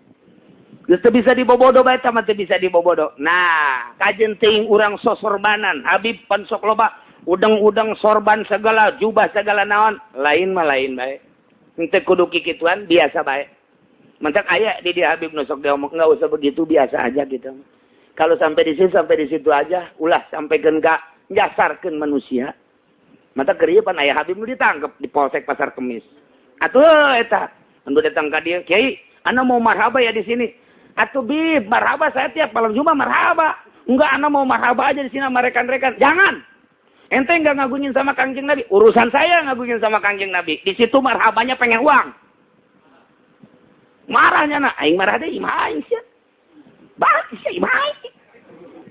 Geus teu bisa dibobodo bae tah mah teu bisa dibobodo. Nah, kajen teuing urang sosorbanan, Habib pan sok loba udang-udang sorban segala, jubah segala naon, lain mah lain bae. Henteu kudu kikituan, biasa bae. Mantak aya di dia Habib nu sok diomong enggak usah begitu, biasa aja gitu. Kalau sampai di situ sampai di situ aja, ulah sampai ka nyasarkeun manusia. Mata keur ieu pan aya Habib nu ditangkep di Polsek Pasar Kemis. Atuh eta, anu datang ka dieu, "Kiai, ana mau marhaba ya di sini." Atuh Bib, marhaba saya tiap malam Jumat marhaba. Enggak, ana mau marhaba aja di sini sama rekan-rekan. Jangan. Ente enggak ngagungin sama Kangjeng Nabi. Urusan saya ngagungin sama Kangjeng Nabi. Di situ marhabanya pengen uang. Marahnya nak, aing marah deui, imah aing sia. Balik sia imah aing.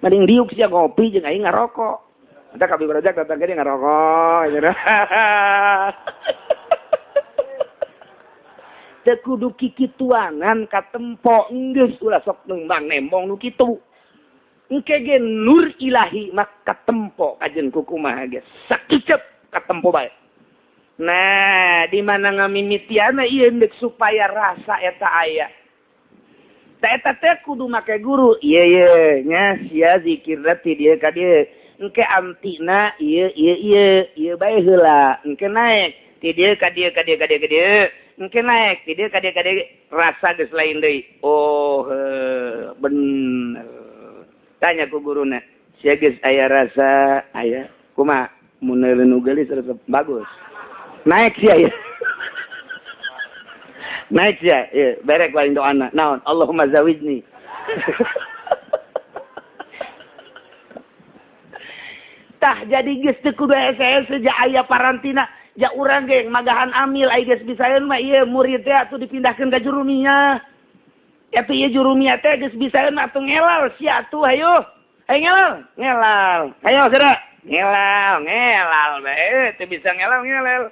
Mending diuk sia ngopi jeung aing ngarokok. Entah kabeh berajak datang ke dia ngarokok. Teu kudu kikituanan katempo geus ulah sok nembang nembong nu kitu. Engke ge nur ilahi mah katempo kajen kukumaha ge sakicep katempo bae. Nah, di mana ngamimitiana ieu deuk supaya rasa eta aya. Ta eta teh kudu make guru. Ieu ye nya sia zikirna ti dieu ka dieu. Engke antina ieu ieu ieu ieu bae heula. Engke naik ti dieu ka dieu ka dieu ka dieu ka dieu. Engke naik ti dieu ka dieu ka dieu rasa geus lain deui. Oh, bener. Tanya ku guruna, sia geus aya rasa aya kumaha mun nu geulis resep bagus. Naik sia ya. Naik sia, ieu berek lain doana. Naon? Allahumma zawijni. Tah jadi geus teu kudu hese-hese ja aya parantina. Ja urang ge magahan amil ai geus bisaeun mah ieu murid teh atuh dipindahkeun ka jurumiyah. Atuh ieu jurumiyah teh geus bisaeun atuh ngelal sia atuh hayu. Hayu ngelal, ngelal. Hayu geura. Ngelal, ngelal bae teu bisa ngelal ngelal.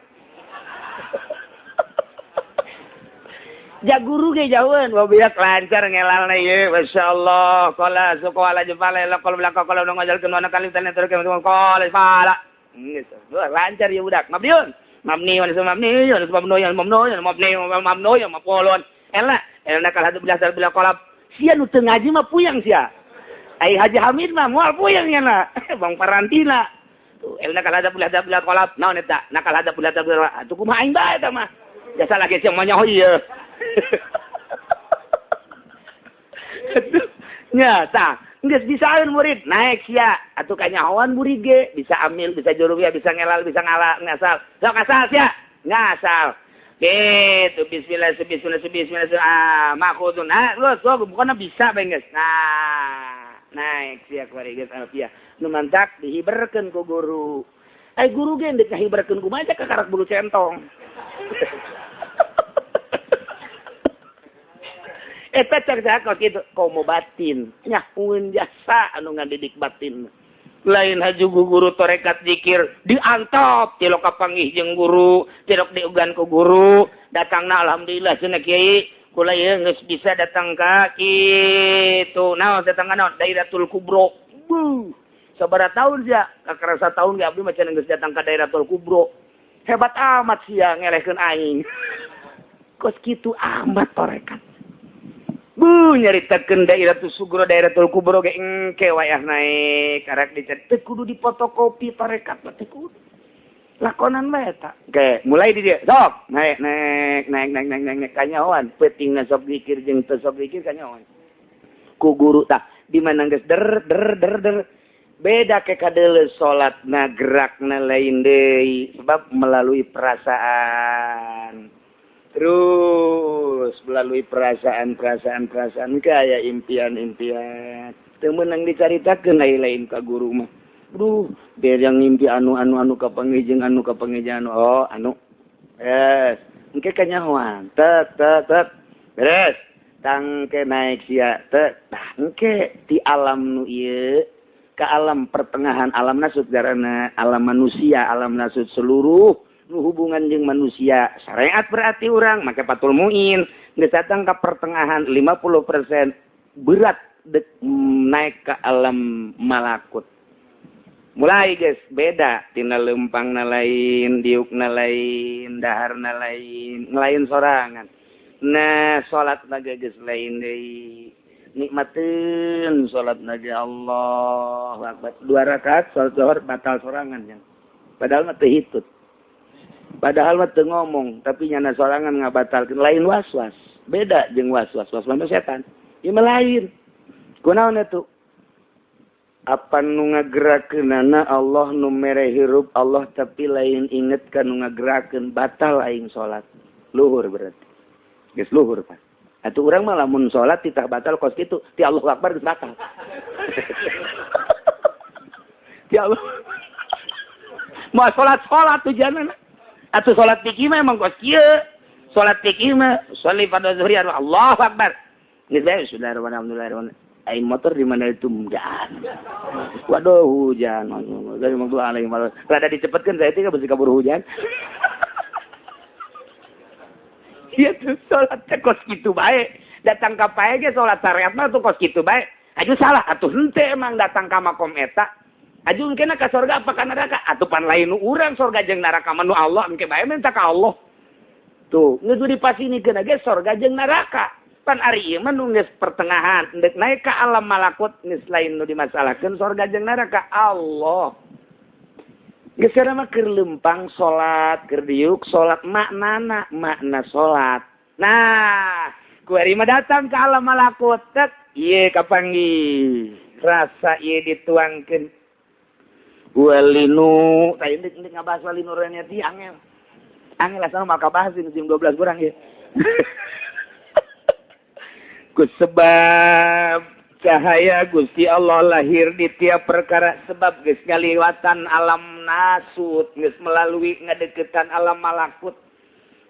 Ja guru ge jauheun wabiak lancar ngelalna ieu masyaallah. Qala suqala jefala la qala la qala ngajalkeun wana kali tane terus qala fala. Geus lancar ieu budak. Mabdiun. Mabni wa mabni wa mabni wa mabni wa mabni wa mabni wa maf'ulun. Ela elna kal hadap bila bila qalab. Sia nu teu ngaji mah puyang sia. Ai Haji Hamid mah moal puyang nya na. Bang Parantina. Tuh elna kal hadap bila bila qalab. Naon eta? Nakal hadap bila bila. Atuh kumaha aing bae eta mah. Jasa lagi sia mah nyaho ieu. Nya tah geus bisaeun murid naik sia atuh kanyahoan murid ge bisa amil bisa jurubia bisa ngelal bisa ngala ngasal sok ngasal sia ngasal gitu bismillah bismillah bismillah ah makhudun ah geus sok bukanna bisa bae geus nah naik sia kuari geus alfiah nu mantak dihiberkeun ku guru ai guru ge deuk ngahiberkeun kumaha ka karak bulu centong. Eta cek kos kitu komo batin nyahueun jasa anu ngadidik batin lain haju guru torekat zikir diantop tilok kapanggih jeung guru tilok diugan ku guru datangna alhamdulillah cenah kiai kula ieu geus bisa datang ka kitu naon datang ka naon Dairatul Kubro buh sabaraha tahun sia kakarasa tahun ge abdi mah cenah geus datang ka Dairatul Kubro hebat amat sia ngelehkeun aing kos kitu amat torekat. Bu nyaritakeun Dairatul Sugro Dairatul Kubro ge engke wayah naik karak dicat teu kudu dipotokopi tarekat mah teu kudu. Lakonan bae eta. Oke, mulai di dieu. Sok, naik naik naik naik naik naik, naik kanyahoan peutingna sok zikir jeung teu sok zikir kanyahoan. Ku guru tah di mana geus der der der der beda ke kadeuleu salatna gerakna lain deui sebab melalui perasaan. Terus melalui perasaan-perasaan-perasaan kaya impian-impian. Teu meunang dicaritakeun lain-lain ka guru mah. Duh, biar yang ngimpi anu-anu-anu kapanggih jeung anu kapanggih jeung anu. Oh, anu. Yes. Engke kanyahoan. Tek tek tek. Beres. Tangke naik sia tek. Tah engke ti alam nu ieu ka alam pertengahan alam nasut garana alam manusia, alam nasut seluruh nu hubungan jeung manusia syariat berarti urang make Fathul Muin geus datang ka pertengahan 50% berat dek naik ke alam malakut. Mulai geus beda tina leumpangna lain, diukna lain, daharna lain, ngelain sorangan. Nah, salatna ge geus lain deui. Nikmateun salatna ge Allahu Akbar. 2 rakaat salat zuhur batal sorangan nya. Padahal mah teu hitut. Padahal mah teu ngomong, tapi nyana sorangan ngabatalkeun lain was-was. Beda jeung was-was, was-was mah setan. Ieu mah lain. Kunaon atuh? Apa nu ngagerakeunana Allah nu mere hirup Allah tapi lain inget ka nu ngagerakeun batal aing salat. Luhur berarti. Geus luhur pan. Atuh urang mah lamun salat titah batal kos kitu, ti Allahu Akbar geus batal. Ti Allah. Moal salat-salat tujuanna. Atuh salat fikih mah emang kos kieu. Salat fikih mah sholli fardhu zuhri Allahu Akbar. Geus bae sudah alhamdulillah. Aing motor di mana itu hujan. Waduh hujan. Dari magdu alaihi wasallam. Rada dicepetkeun saya teh besi kabur hujan. Ieu tuh salat teh kos kitu bae. Datang ka pae ge salat syariat mah tuh kos kitu bae. Aju salah atuh henteu emang datang ka makom eta. Aju engkena ka sorga apa ka neraka? Atuh pan lain nu urang sorga jeung neraka mah nu Allah engke bae minta ka Allah. Tuh, geus dipasinikeun ge sorga jeung neraka. Pan ari ieu mah nu geus pertengahan, endek naik ka alam malakut geus lain nu dimasalahkeun sorga jeung neraka Allah. Geus mah keur leumpang salat, keur diuk salat maknana, makna salat. Nah, kuari mah datang ka alam malakut, tek ieu kapanggih. Rasa ieu dituangkeun. Walinu, tah ieu ndek ngabahas walinu reniati angel. Angel asal mah kabahas jam 12 kurang ieu. Sebab cahaya Gusti Allah lahir di tiap perkara sebab geus ngaliwatan alam nasut geus melalui ngadeukeutan alam malakut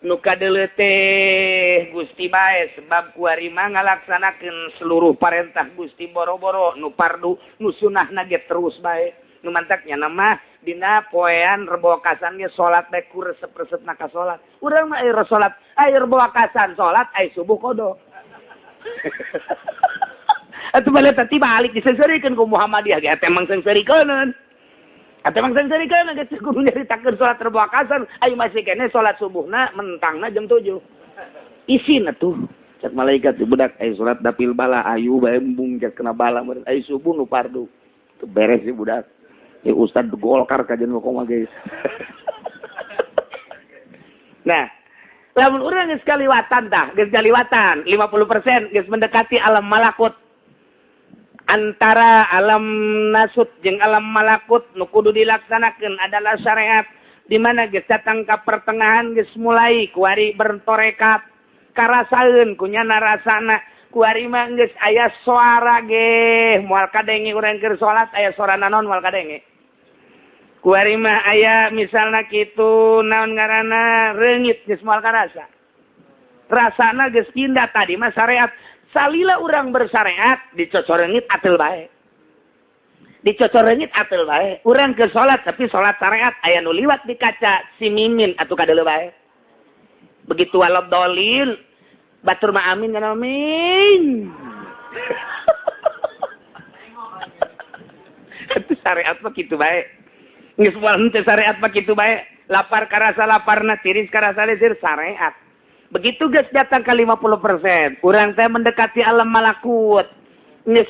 nu kadeuleu teh Gusti bae sebab kuari mah ngalaksanakeun seluruh parentah Gusti boro-boro nu pardu nu sunahna ge terus bae nu mantak nya mah dina poean rebo kasan ge salat bae ku resep-resepna ka salat urang mah air salat air rebo kasan salat ai subuh kodo. Atuh balik tadi balik diseungseurikeun ku Muhammadiyah ge emang seungseurikeuneun. Atau emang sering-sering geus kudu nyaritakeun salat Rebo Kasar, ayo masih keneh salat subuhna mentangna jam 7. Isin atuh. Cek malaikat budak ayo salat dapil bala ayu bae embung cek kena bala meureun ayo subuh nu fardu. Teu beres sih budak. Ya ustad Golkar kajian koma guys. Nah, lamun urang geus kaliwatan tah, geus kaliwatan 50% geus mendekati alam malakut. Antara alam nasut jeung alam malakut nu kudu dilaksanakeun adalah syariat di mana geus datang ka pertengahan geus mulai kuari bertorekat karasaeun kunyana rasana kuari mah geus aya suara ge moal kadenge urang keur salat aya suara naon moal kadenge. Kuari mah aya misalna kitu naon ngaranna reungit geus moal karasa. Rasana geus pindah tadi mah syariat. Salila urang bersyariat dicocoreungit ateul bae. Dicocoreungit ateul bae. Urang ke salat tapi salat syariat aya nu liwat di kaca si mimin atuh kadeuleu bae. Begitu walad dolil batur mah amin kan amin. Itu syariat mah kitu bae. Geus moal henteu syariat mah kitu bae. Lapar karasa laparna, tiris karasa lisir syariat. Begitu geus datang ke 50%, urang teh mendekati alam malakut. Geus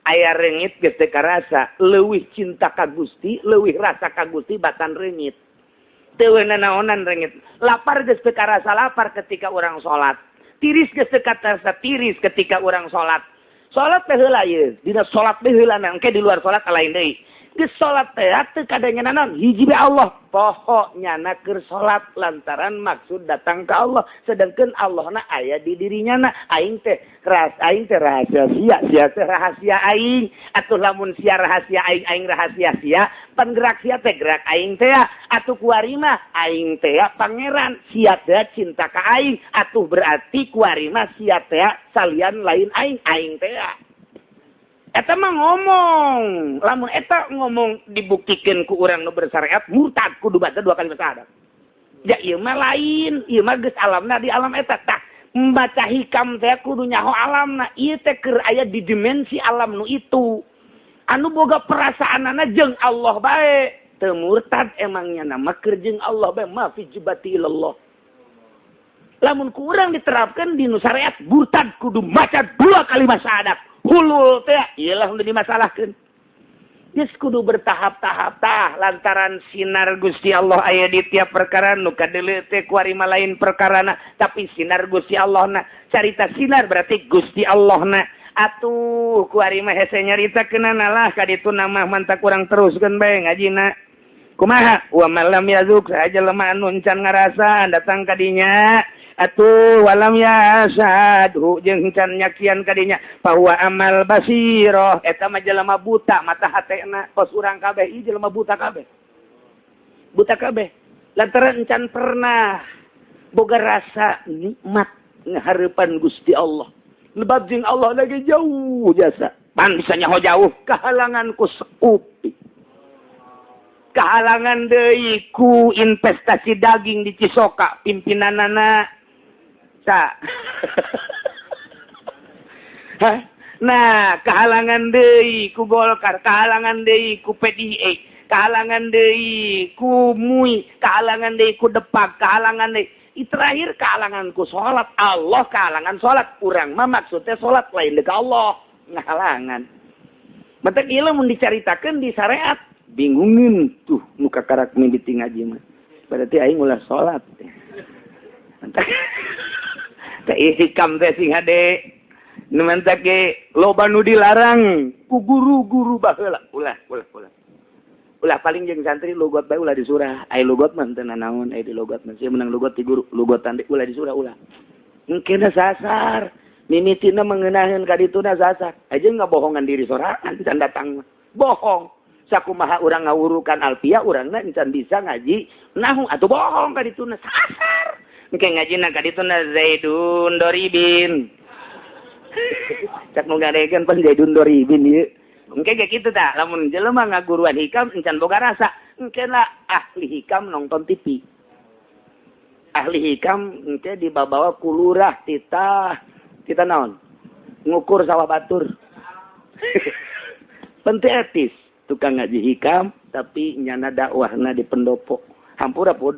aya reungit geus teu karasa, leuwih cinta ka Gusti, leuwih rasa ka Gusti batan reungit. Teu nanaonan reungit. Lapar geus teu karasa lapar ketika urang salat. Tiris geus teu karasa tiris ketika urang salat. Salat teh heula ieu, dina salat teh heula engke di luar salat lain deui. Geus salat teh teu kadanya naon hiji bae Allah. Poho nyana keur salat lantaran maksud datang ke Allah, sedangkan Allahna aya di dirinya na. Aing teh ras aing teh rahasia sia, sia teh rahasia aing. Atuh lamun sia rahasia aing, aing rahasia sia, pan gerak sia teh gerak aing teh. Atuh kuari mah aing teh pangeran, sia teh cinta ka aing. Atuh berarti kuari mah sia teh salian lain aing, aing teh. Eta mah ngomong, lamun eta ngomong dibuktikan ku urang nu bersyariat murtad kudu baca dua kali syahadat. Ya ieu mah lain, ieu mah geus alamna di alam eta tah. Membaca hikam teh kudu nyaho alamna, ieu teh keur aya di dimensi alam nu itu. Anu boga perasaanana jeung Allah bae. Teu murtad emangnya nama keur jeung Allah bae ma fi jibati ilallah. Lamun ku urang diterapkan di nu syariat murtad kudu maca dua kali syahadat. Hulul teh iyalah udah dimasalahkeun. Geus kudu bertahap-tahap tah lantaran sinar Gusti Allah aya di tiap perkara nu kadeuleu teh kuari mah lain perkarana tapi sinar Gusti Allahna. Carita sinar berarti Gusti Allahna. Atuh kuari mah hese nyaritakeunana lah ka ditu mah mantak urang teruskeun bae ngajina. Kumaha wa malam yazuk saja lemah anu encan ngarasa datang ka dinya. Atuh walam yasadhu jeung can nyakian kadinya bahwa amal basiroh eta mah jelema buta mata hatena kos urang kabeh ieu jelema buta kabeh lantaran can pernah boga rasa nikmat ngahareupan Gusti Allah lebab jeung Allah lagi jauh jasa pan bisa nyaho jauh kahalangan ku seupik kahalangan deui ku investasi daging di Cisoka pimpinanana. Nah, kehalangan deui ku Golkar, kehalangan deui ku PDI, kehalangan deui ku MUI, kehalangan deui ku Depak, kehalangan deui. Terakhir kehalangan ku salat, Allah kehalangan salat. Urang mah maksudnya salat lain deui ka Allah, ngahalangan. Matak ieu mun dicaritakeun di syariat, bingungin tuh nu kakarak mimiti ngaji mah. Berarti aing ulah salat. Mantak teh hikam teh sing hade nu mantak ge loba nu dilarang ku guru-guru baheula ulah ulah ulah ulah paling jeung santri logot bae ulah disurah aya logot mah teu nanaon aya di logot mah sia menang logot ti guru logotan deui ulah disurah ulah engkena sasar mimitina mengenaheun ka dituna sasar aja ngabohongan diri sorangan can datang mah bohong sakumaha urang ngawurukan alfiah urangna encan bisa ngaji nahu atuh bohong ka dituna sasar. Engke ngajina ka dituna Zaidun Doribin. Cak nu ngadegeun pan Zaidun Doribin ieu. Engke ge kitu tah, lamun jelema ngaguruan hikam encan boga rasa. Engke lah ahli hikam nonton TV. Ahli hikam engke dibabawa ku lurah titah titah naon? Ngukur sawah batur. Penting etis tukang ngaji hikam Tapi nyana dakwahna di pendopo. Hampura pun.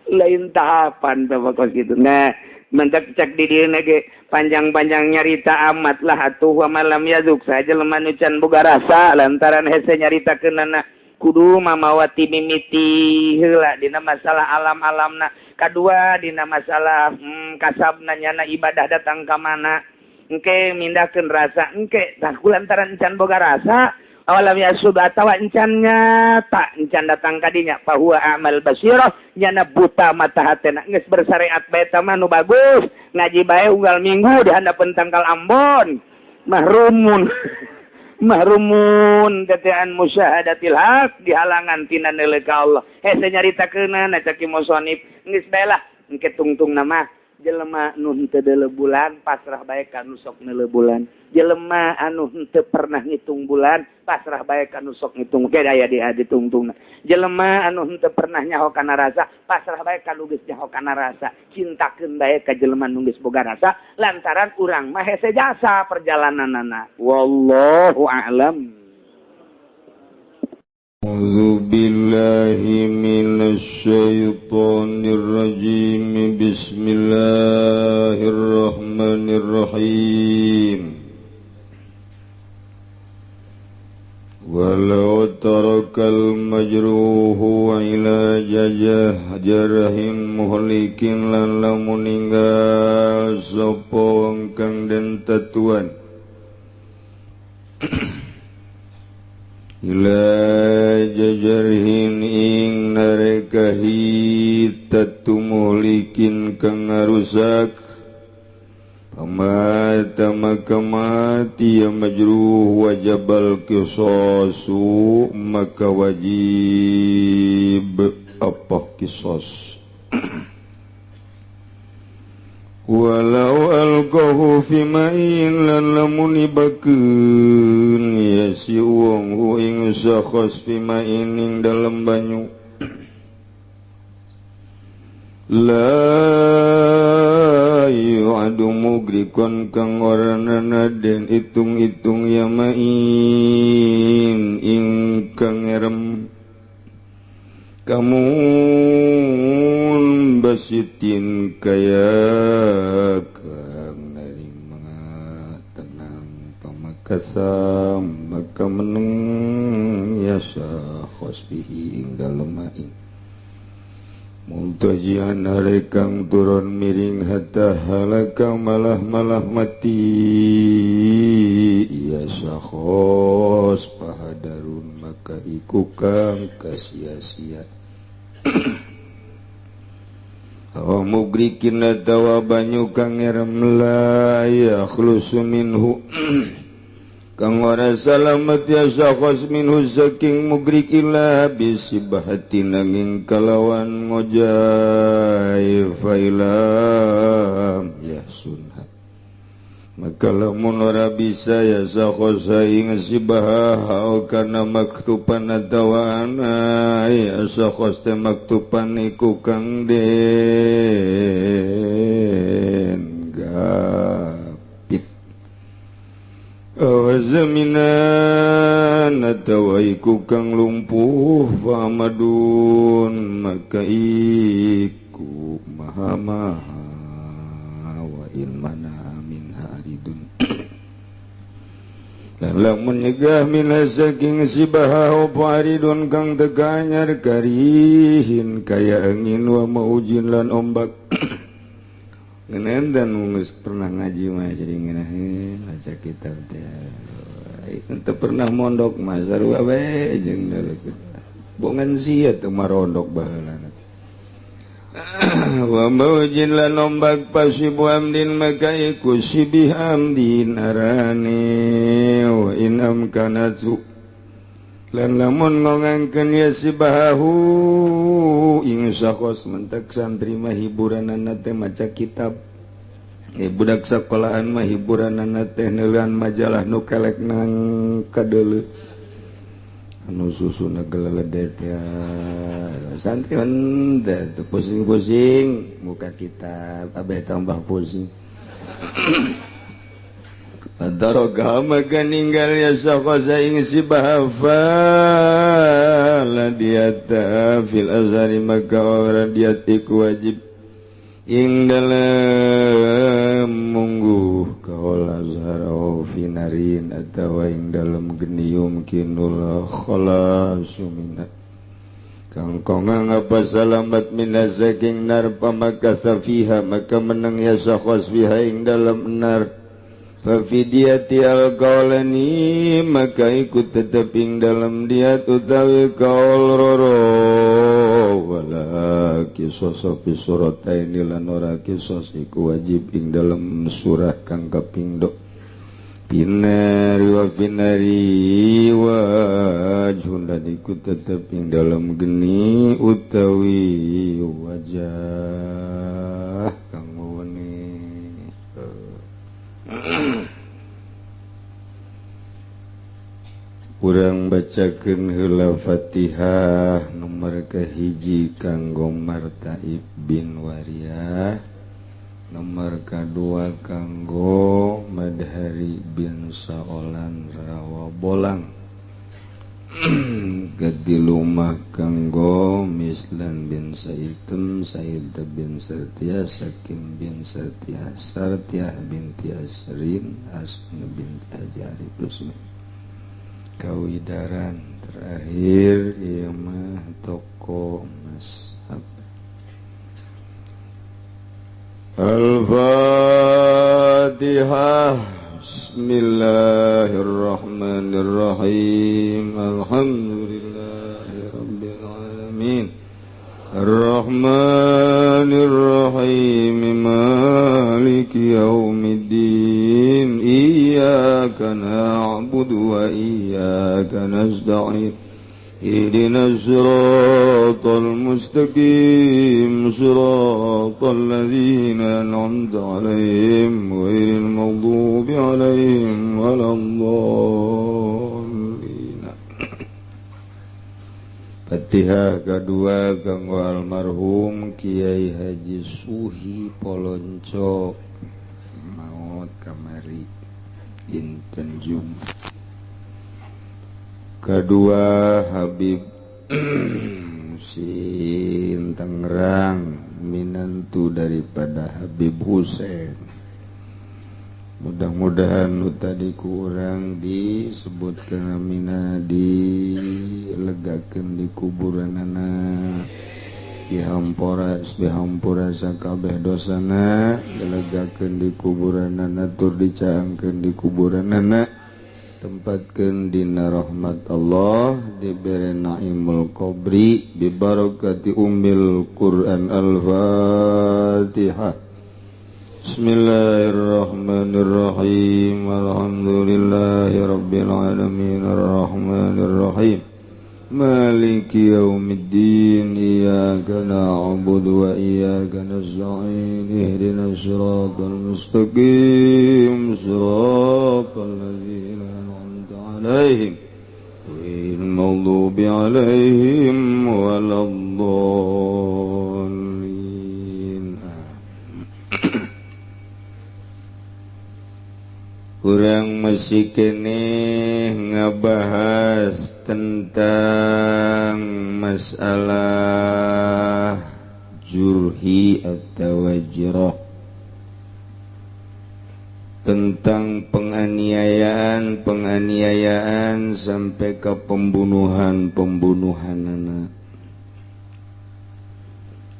Lain tahapan bapak kos gitu. Nah, mentak cek di dieuna ge panjang-panjang nyarita amat lah atuh wa malam yazuk saja jelema nu can boga rasa lantaran hese nyaritakeunana kudu mamawati mimiti heula dina masalah alam-alamna, kadua dina masalah kasabna nyana ibadah datang ka mana engke mindahkeun rasa engke tah kulantaran can boga rasa awalam yasub atawa encan nyata encan datang kadinya fahuwa amal basirah nyana buta mata hatena geus bersyariat bae tah mah nu bagus ngaji bae unggal minggu di handapeun tangkal Ambon mahrumun mahrumun tetean musyahadatil haq dihalangan tina neuleuh ka Allah hese nyaritakeunana cak musonib geus bae lah engke tungtungna mah jelema nu henteu deuleu bulan pasrah bae ka nu sok neuleuh bulan, jelema anu henteu pernah ngitung bulan pasrah bae ka nu sok ngitung ke aya di ditungtungna, jelema anu henteu pernah nyaho kana rasa pasrah bae ka nu geus nyaho kana rasa, cintakeun bae ka jelema nu geus boga rasa lantaran urang mah hese jasa perjalananana. Wallahu a'lam. A'udzu billahi minasyaitonir rajim. Bismillahirrahmanirrahim. Walau tarakal majruhu ila jajah jarahim muhlikin lan lamun ninggal sapa wong kang den tatuan ila jajarhin ing narekahi tatumulikin kang ngarusak pamata maka mati ya majruh wajabal kisosu maka wajib apa kisos. Walau alqahu fi ma'in lan lamun ibakeun ya si wong hu ing sakhos fi ma'in ing dalem banyu la yu'adu mugrikon kang ora nana den itung-itung ya ma'in ingkang ngerem kamun basitin kaya kang nerima tenang pamakasam maka meneng yasa khosbihi ing dalem main muntajian harekang turun miring hatta halaka malah-malah mati yasa khos pahadarun maka iku kang kasia-sia. Awa mugrikin atawa banyu kang ngerem la yakhlusu minhu kang ora salamet ya sakhos minhu saking mugrik ila bisibahati nanging kalawan ngojai failam yahsunha maka lamun ora bisa ya sakhos ing sibaha kana maktuban atawa ana ya sakhos teh maktuban iku kang den gapit awazaminan atawa iku kang lumpuh famadun maka iku maha-maha wa in mana lamun nyegah min saking sibaha opo aridun kang teganyar karihin kaya angin wa maujin lan ombak. Ngenen dan geus pernah ngaji mah jadi ngeunaheun maca kitab teh. Teu pernah mondok mah sarua bae jeung bongan sia teu marondok baheula. Wa maujin lan ombak pasibu amdin maka iku sibih amdin arane wa in amkanatu lan lamun ngongangkeun ya sibahu ing sakhos mentek santri mah hiburanana teh maca kitab, budak sekolahan mah hiburanana teh neuleun majalah nu kelek nang kadeuleuh anu susuna geleledet ya santri teh pusing-pusing muka kitab abeh tambah pusing. Fataroka maka ninggal ya syakhsa ing si bahafa la diata fil azhari maka ora diat iku wajib ing dalem mungguh kaul azhar au finarin atawa ing dalem genium kinul khalasu minna kang kongang apa salamat minasaking nar pamaka safiha maka menang ya syakhs fiha ing dalem nar fafidiyati al-qawlani maka ikut tetep ing dalam diat utawi kaul roro wala kisos fi surataini lan ora kisos iku wajib ing dalam surah kang kaping dok binari wa binari wajhun dan ikut tetep ing dalam geni utawi wajah kang wene. Urang bacakeun heula Fatihah nomor kahiji kanggo Martaib bin Wariyah, nomor kadua kanggo Madhari bin Saolan Rawa Bolang, katilu mah kanggo Mislan bin Saitem, Said bin Sartiah, Sakim bin Sartiah, Sartiah binti Asrin, Asna binti Haji Arif Rusmi. Kawidaran terakhir ieu mah toko emas. Al-Fatihah. Bismillahirrahmanirrahim. Alhamdulillahi rabbil alamin. Arrahmanirrahim. Maliki yaumiddin. Iyyaka na'budu wa iyyaka nasta'in. Ihdinas siratal mustaqim, siratal ladzina an'amta 'alaihim ghairil maghdubi 'alaihim waladdallin. Fatihah kedua kanggo almarhum Kiai Haji Suhi Polonco maot kamari dinten Jumat. Kedua Habib Musin Tangerang, minantu daripada Habib Husein. Mudah-mudahan nu tadi kurang disebutkan amina dilegakeun di kuburanana, dihampura dihampura sakabeh dosana, dilegakeun di kuburanana tur dicaangkeun di kuburanana, tempatkeun dina rahmat Allah, dibere naimul qabri bi barakati ummil Quran. Al-Fatihah. Bismillahirrahmanirrahim. Alhamdulillahi rabbil alamin. Arrahmanirrahim. Maliki yaumiddin. Iyyaka na'budu wa iyyaka nasta'in. Ihdinas siratal mustaqim, siratal ladzina an'amta 'alaihim ghairil maghdubi 'alaihim waladdallin. Urang masih keneh ngabahas tentang masalah jurhi atau wajroh, tentang penganiayaan sampai ke pembunuhan anak.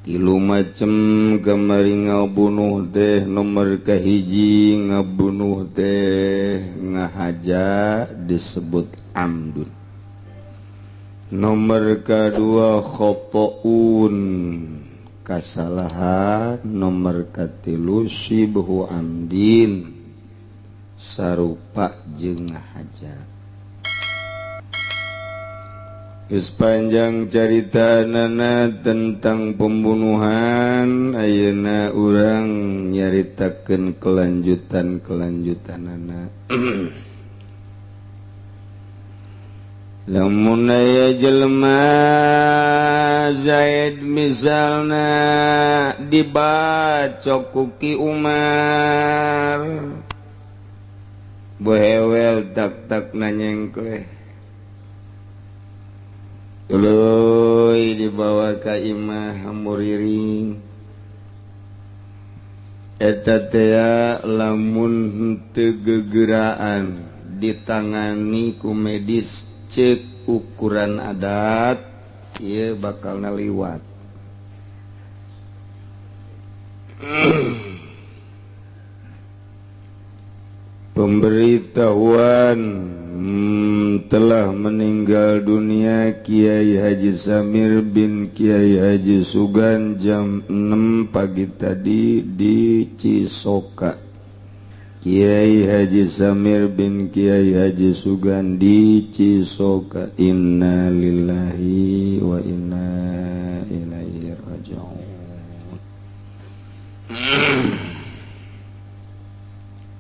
Tilu macem kamari ngabunuh teh, nomor kahiji ngabunuh teh ngahaja disebut amdun, nomor kedua khotoun kasalahan, nomor katilu sibhu amdin sarupa jeung ngahaja. Sepanjang carita nana tentang pembunuhan, ayeuna urang nyaritakeun kelanjutan-kelanjutanana. Lamun aya jelema Zaid misalna dibacok ku Ki Umar, Bohewel tak-tak nanyengkleh. Tuluy dibawa ka imah muriring. Eta tea lamun henteu gegeraan ditangani ku medis cek ukuran adat ieu bakal naliwat. Pemberitahuan telah meninggal dunia Kiai Haji Samir bin Kiai Haji Sugan jam 6 pagi tadi di Cisoka. Kiai Haji Samir bin Kiai Haji Sugan di Cisoka. Inna lillahi wa inna ilaihi raji'un.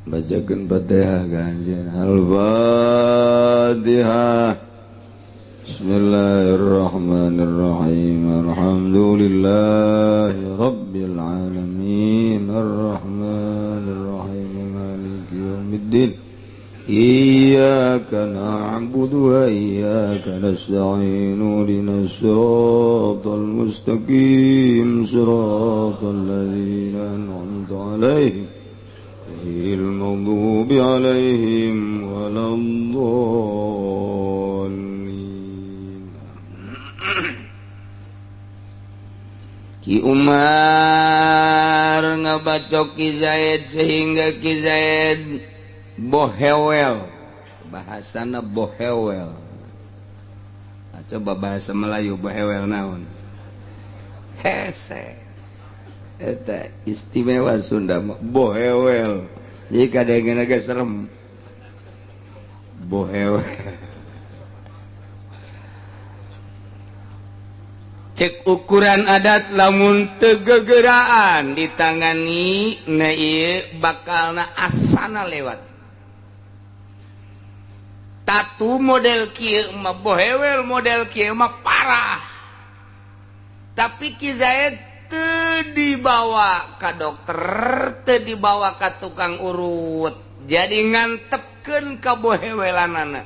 Bacakeun Fatihah ka anjeun. Al-Fatihah. Bismillahirrahmanirrahim. Alhamdulillahi rabbil alamin. Arrahmanirrahim. Maliki yaumiddin. Iyyaka na'budu wa iyyaka nasta'in. Ihdinas siratal mustaqim. Siratal ladzina an'amta 'alaihim ghairil maghdubi 'alaihim waladdallin. Ki Umar ngabacok Ki Zaid sehingga Ki Zaid bohewel. Bahasana bohewel. Nah, coba bahasa Melayu bohewel naon? Hese. Eta istimewa Sunda mah bohewel. Jadi kadang-kadang agak serem. Bohewel. Cek ukuran adat lamun teu gegeraan ditangani na ieu bakalna asana lewat. Tatu model kieu mah bohewel, model kieu mah parah. Tapi Ki Zaid teu dibawa ka dokter, teu dibawa ka tukang urut. Jadi ngantepkeun ka bohewelanana.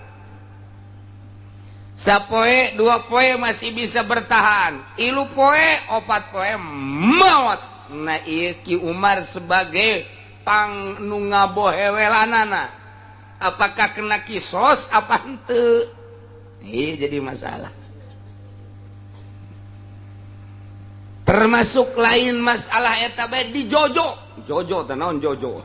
Sapoe dua poe masih bisa bertahan, ilu poe opat poe maot. Nah ieu Ki Umar sebagai pang nu ngabohewelanana, apakah kena kisos apa henteu? Ieu jadi masalah. Termasuk lain masalah eta bae di jojo. Jojo teh naon jojo?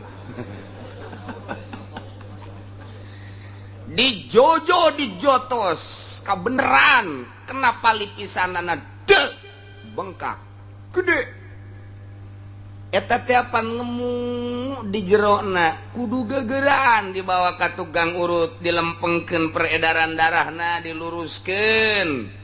Di jojo dijotos kabeneran, kenapa lipisanana de bengkak gede. Eta teh apan ngemu di jerona kudu gegeraan dibawa ka tukang urut, dilempengkeun peredaran darahna, diluruskeun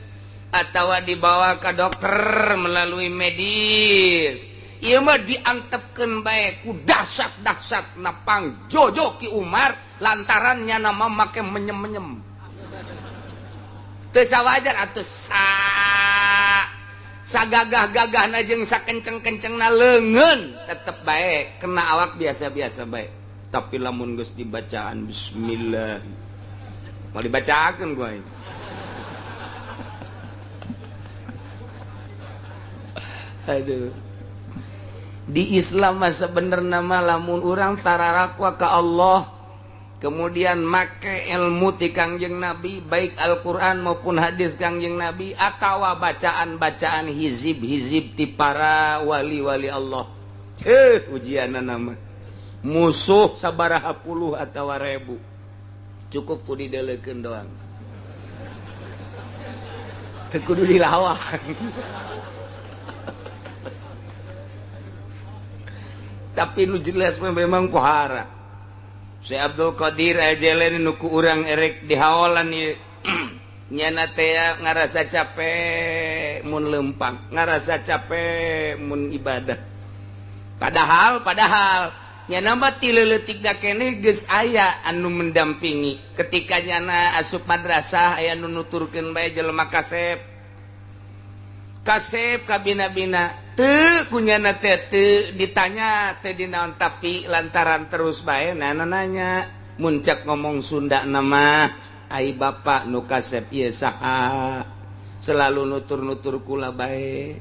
atawa dibawa ka dokter melalui medis. Ieu mah diantepkeun bae ku dahsyat-dahsyat napang jojo Ki Umar lantaran nyana mah make menyem-menyem. Teu sawajar atuh sa sagagah-gagahna jeung sakenceng-kencengna leungeun tetep bae kena awak biasa-biasa bae. Tapi lamun geus dibacaan bismillah mau dibacakeun ku aing. Aduh. Di Islam mah sebenarnya mah lamun urang tararakwa ka Allah kemudian make ilmu ti Kangjeng Nabi baik Al-Qur'an maupun hadis Kangjeng Nabi atawa bacaan-bacaan hizib-hizib ti para wali-wali Allah. Ceuh ujianna mah musuh sabaraha puluh atawa ribu. Cukup ku didelekeun doang. Teu kudu dilawan. Tapi nu jelas memang pohara. Syekh Abdul Qadir Jailani nu ku urang erek dihaolan ieu. Nyana teh ngarasa capek mun lempang, ngarasa capek mun ibadah. Padahal nyana mah ti leutik da keneh geus aya anu mendampingi. Ketika nyana asup madrasah aya nu nuturkeun bae jelema kasep. Kasep kabina-bina teu kunyana teh teu ditanya teu dinaon tapi lantaran terus bae nana nanya Muncak ngomong Sunda nama ai bapak nu kasep ieu saha selalu nutur-nutur kula bae.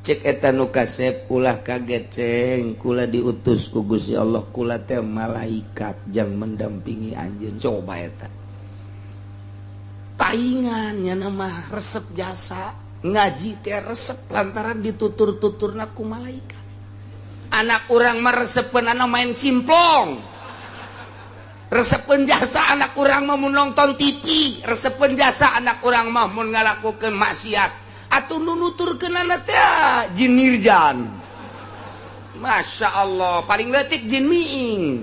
Cek eta nu kasep ulah kaget ceng, kula diutus ku Gusti Allah, kula teh malaikat jang mendampingi anjeun. Coba eta paingan nya mah resep jasa ngaji teh resep lantaran ditutur-tuturna ku malaikat. Anak urang mah resepeun anu main simplong, resepeun jasa anak urang mah mun nonton TV, resepeun jasa anak urang mah mun ngalakukeun maksiat. Atuh nu nuturkeunana teh jin nirjan. Masya Allah, paling leutik jin miing.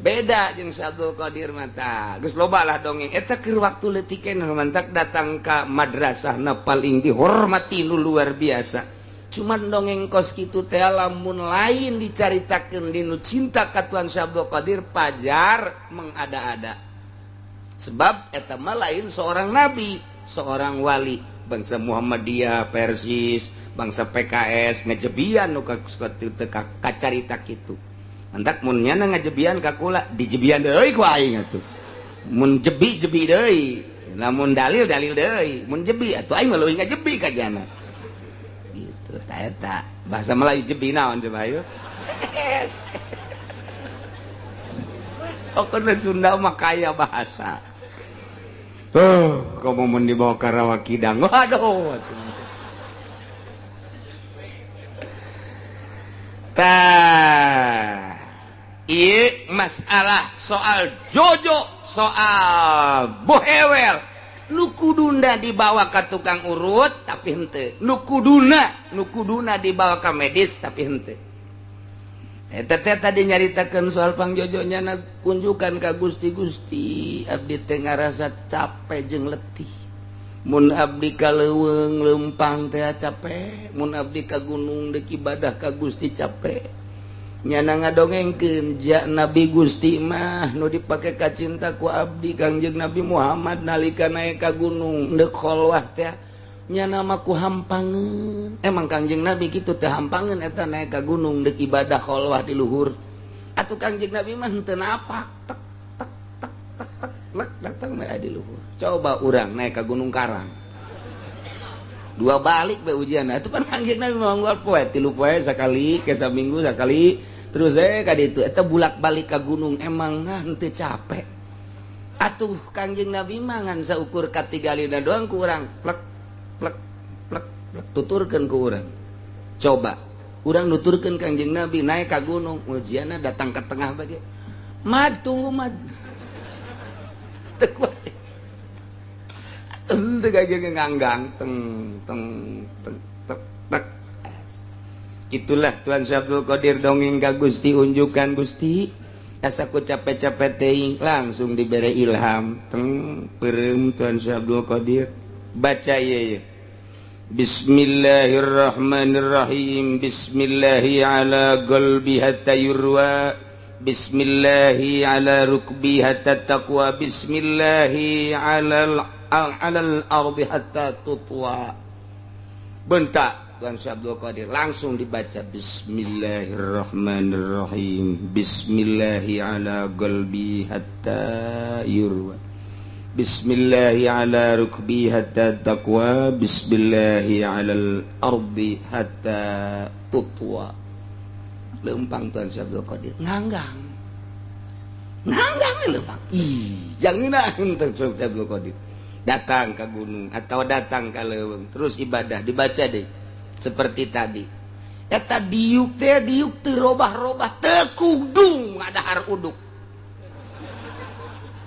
Beda jeung Syekh Abdul Qadir mata. Geus loba lah dongeng. Eta keur waktu leutik nu mantak datang ka madrasahna paling dihormati nu luar biasa. Cuman dongeng kos kitu teh lamun lain dicaritakeun dinu cinta ka Tuan Syekh Abdul Qadir pajar mengada-ada. Sebab eta mah lain seorang nabi, seorang wali. Bangsa Muhammadiyah, Persis, bangsa PKS ngejebian nu kacarita kitu. Mantak mun nyana ngajebian ka kula dijebian deui ku aing atuh. Mun jebi-jebi deui, lamun dalil-dalil deui, mun jebi atuh aing mah leuwih ngajebi ka jana. Gitu ta eta. Bahasa Melayu jebi naon coba ayo. Pokoknya Sunda mah kaya bahasa. Kamu mun dibawa ka Rawa Kidang. Waduh. Tah. Ieu masalah soal jojo, soal bohewel. Nu kuduna dibawa ka tukang urut tapi henteu. Nu kuduna dibawa ka medis tapi henteu. Eta teh tadi nyaritakeun soal pangjojonya na kunjukan ka Gusti-Gusti abdi teh ngarasa capek jeung letih. Mun abdi ka leuweung leumpang teh capek, mun abdi ka gunung deuk ibadah ka Gusti capek. Nyana ngadongengkeun ja Nabi Gusti mah nu dipake ka cinta ku abdi Kangjeng Nabi Muhammad nalika naek ka gunung deuk kholwah teh nyana mah ku hampangeun. Emang Kangjeng Nabi kitu teh hampangeun eta naek ka gunung deuk ibadah kholwah di luhur. Atuh Kangjeng Nabi mah henteu napak tek tek tek tek tek lek datang mah di luhur. Coba urang naek ka Gunung Karang. Dua balik be ujian. Atuh pan Kangjeng Nabi mah unggal poe, 3 poe sakali, ke saminggu sakali, terus ka ditu eta bulak-balik ka gunung emang nah henteu capek. Atuh Kangjeng Nabi mah ngan saukur katigalina doang ku urang plek plek plek plek tuturkeun ku urang. Coba urang nuturkeun Kangjeng Nabi naik ka gunung, ujianna datang ke tengah bage. Mad tunggu mad. Teu kuat. Teu gage nganggang teng teng teng tek tek. Itulah Tuan Syekh Abdul Qadir dongeng ka Gusti unjukan Gusti. Asa ku capek-capek teuing langsung dibere ilham teng peureum Tuan Syekh Abdul Qadir. Baca ieu. Bismillahirrahmanirrahim. Bismillahi ala qalbi hatta yurwa. Bismillahi ala rukbi hatta taqwa. Bismillahi alal ardi hatta tutwa. Bentak Tuan Syekh Abdul Qadir langsung dibaca Bismillahirrahmanirrahim. Bismillahi ala qalbi hatta yurwa. Bismillahi ala rukbi hatta taqwa. Bismillahi alal ardi hatta tutwa. Lempang Tuan Syekh Abdul Qadir nganggang. Nganggang lempang. Ih, jangan Tuan Syekh Abdul Qadir. Datang ke gunung atau datang ke leuweung terus ibadah dibaca deh seperti tadi. Eta diuk teh diuk teu robah-robah teu kudu ngadahar uduk.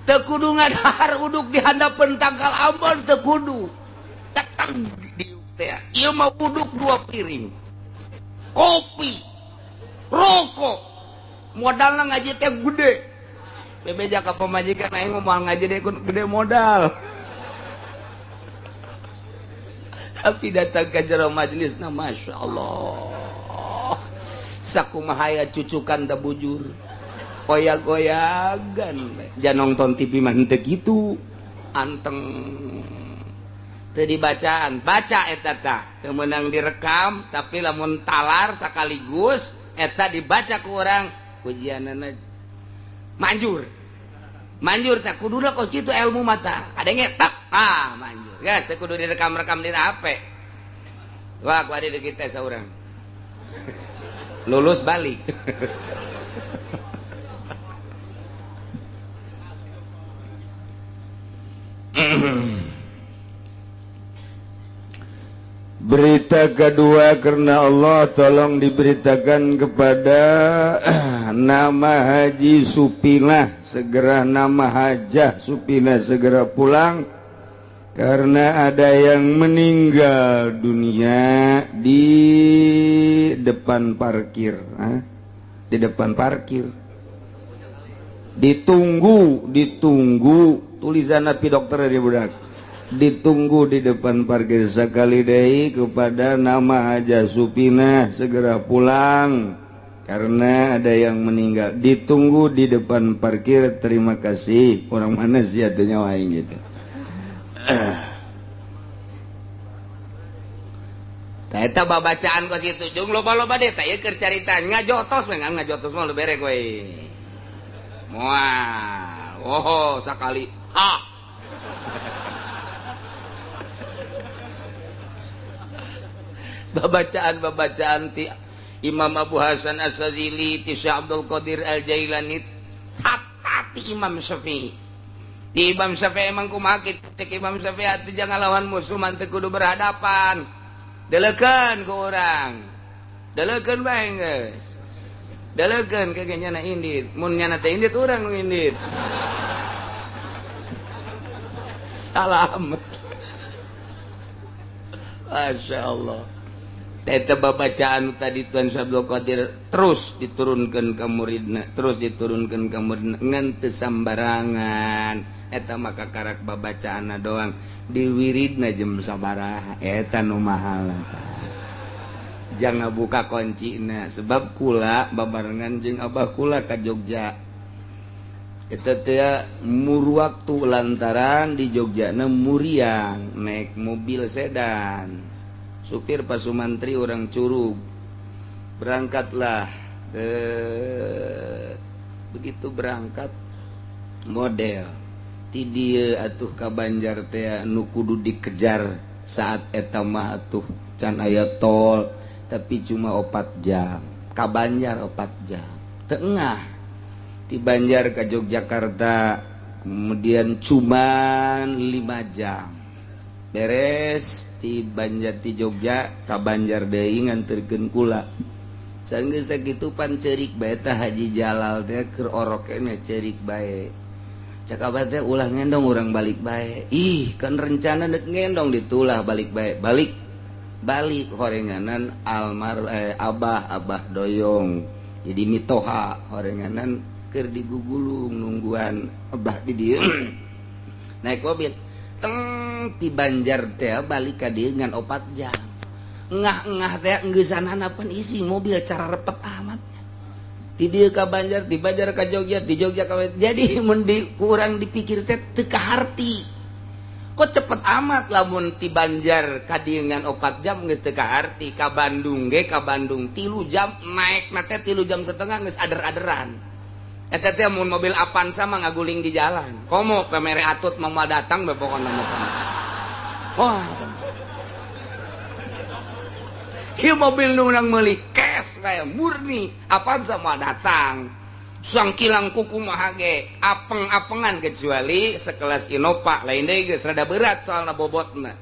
Teu kudu ngadahar uduk di handapeun tangkal ambon teu kudu. Tetang diuk teh. Ieu mah uduk 2 piring. Kopi, rokok. Modalna ngaji teh gede. Bebeja ka pamajikan aing mah moal ngaji deh gede modal. Tapi datang ke jero majelisna Masya Allah. Sakumahaya cucukan teu bujur. Goyag-goyagan. Jangan nonton TV mah henteu kitu. Anteng. Teu dibacaan, baca eta tah. Teu meunang direkam tapi lamun talar sekaligus eta dibaca ku urang ujianana. Manjur. Manjur tak kuduna kos kitu ilmu mata. Kadenge tak ah manjur. Geus teu kudu direkam-rekam dina HP. Wah, ku adi kita saurang. Lulus balik. Berita kedua karena Allah tolong diberitakan kepada nama Haji Supinah segera, nama Hajah Supinah segera pulang karena ada yang meninggal dunia di depan parkir. Hah? Di depan parkir ditunggu, ditunggu tulisan napi dokter di budak ditunggu di depan parkir. Sekali deui kepada nama Hajah Supinah segera pulang karena ada yang meninggal, ditunggu di depan parkir. Terima kasih. Orang mana sih atuh nyawa aing gitu. Tah eta babacaan kos kitu jeung loba-loba deh tah ieu keur carita ngajotos we ngajotos mah lu berek we. Moal. Oh, sakali. Ha. Babacaan-babacaan ti Imam Abu Hasan As-Sazili, ti Syekh Abdul Qadir Al-Jailani, hatta ti Imam Syafi'i. Ti Imam Syafi'i emang kumaha cek Imam Syafi'i atuh jangan lawan musuh mah teu kudu berhadapan. Deleukeun ku urang. Deleukeun bae geus. Deleukeun ke nyana indit. Mun nyana teh indit urang nu indit. Salam. Masya Allah. Eta babacaan tadi Tuan Syekh Abdul Qadir terus diturunkan ke muridna, terus diturunkan ke muridna ngan teu sambarangan. Eta maka karak babacaanna doang, diwiridna jeung sabaraha eta nu mahal. Jangan buka kuncina sebab kula babarengan jeung abah kula ka Jogja. Eta teh mur waktu lantaran di Jogjana muriang naik mobil sedan. Supir Pak Sumantri orang Curug. Berangkatlah. Begitu berangkat model ti dieu atuh ka Banjar teh nu kudu dikejar saat eta mah atuh can aya tol tapi cuma 4 jam. Ka Banjar 4 jam. Tengah ti Banjar ka Yogyakarta kemudian cuman 5 jam. Beres ti Banjar ti Jogja ka Banjar deui nganterkeun kula. Sanggeus sakitu pan ceurik bae tah Haji Jalal teh keur orok keneh ceurik bae. Cak abah teh ulah ngendong urang balik bae. Ih, kan rencana deuk ngendong ditulah balik bae. Balik. Balik horenganan almar abah abah doyong. Jadi mitoha horenganan keur digugulung nungguan abah di dieu. Naik mobil. Teng ti Banjar teh balik ka dieu ngan 4 jam. Ngah-ngah teh engeusanana pan isi mobil cara repet amat. Ti dieu ka Banjar, ti Banjar ka Jogja, ti Jogja ka jadi mun di kurang dipikir teh teu kaharti. Kok cepet amat lamun ti Banjar ka dieu ngan 4 jam geus teu kaharti, ka Bandung ge ka Bandung 3 jam naekna teh 3 jam setengah geus ader-aderan. Eta teh mun mobil Avanza mah ngaguling di jalan. Komo pamere atut mau datang bae pokona mah. Wah, ieu mobil nu urang meuli cash kayak murni Avanza mah datang. Sangkilang kuku mah ge apeng-apengan kecuali sekelas Innova lain deui geus rada berat soalna bobotna.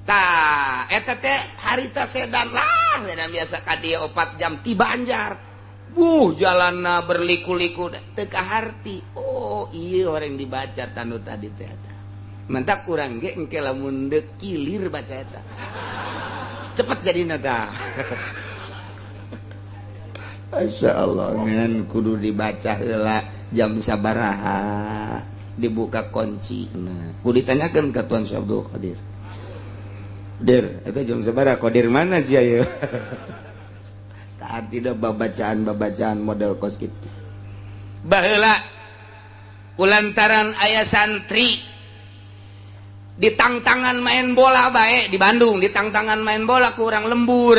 Tah, eta teh harita sedan lah, sedan biasa ka dieu 4 jam ti Banjar. Jalanna berliku-liku teu kaharti. Oh, iya orang dibaca tanu tadi teh eta. Mentak kurang ge engke lamun deuk kilir baca eta. Cepet jadina tah. Masya Allah ngan kudu dibaca heula jam sabaraha dibuka kunci. Nah, kudu ditanyakeun ka Tuan Syekh Abdul Qadir. Dir, eta jam sabaraha Qadir mana sih aya? Tidak babacaan-babacaan model kos gitu. Baheula kulantaran aya santri ditangtangan main bola bae di Bandung, ditangtangan main bola kurang lembur.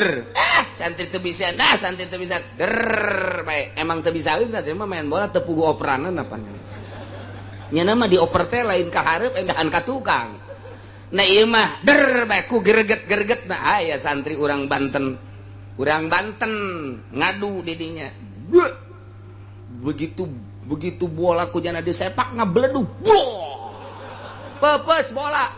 Santri teu bisa, nah santri teu bisa. Der bae. Emang teu bisaeun teh mah main bola teu puguh operanan apa. Nya mah dioper teh lain ka hareup endahan ka tukang. Nah ieu mah der bae ku greget-greget nah aya santri urang Banten. Urang Banten ngadu di dinya. Begitu begitu bola ku jana disepak ngabledug. Pepes bola.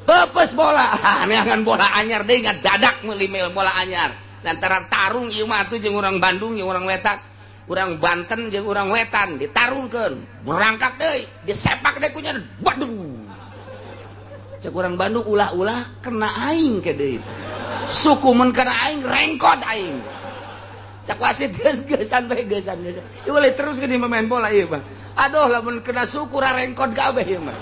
Pepes bola. Neangan bola anyar deui ngadadak meuli bola anyar. Lantaran tarung ieu mah atuh jeung urang Bandung jeung urang Wetan. Urang Banten jeung urang Wetan ditarungkeun. Berangkat deui, disepak deui ku nya. Waduh. Cek urang Bandung ulah-ulah kena aing ke deui. Suku mun kena aing rengkot aing. Cek wasit geus-geusan bae geusan geusan. Ieu boleh terus ke main bola ieu mah. Aduh lamun kena suku rengkot kabeh ieu mah.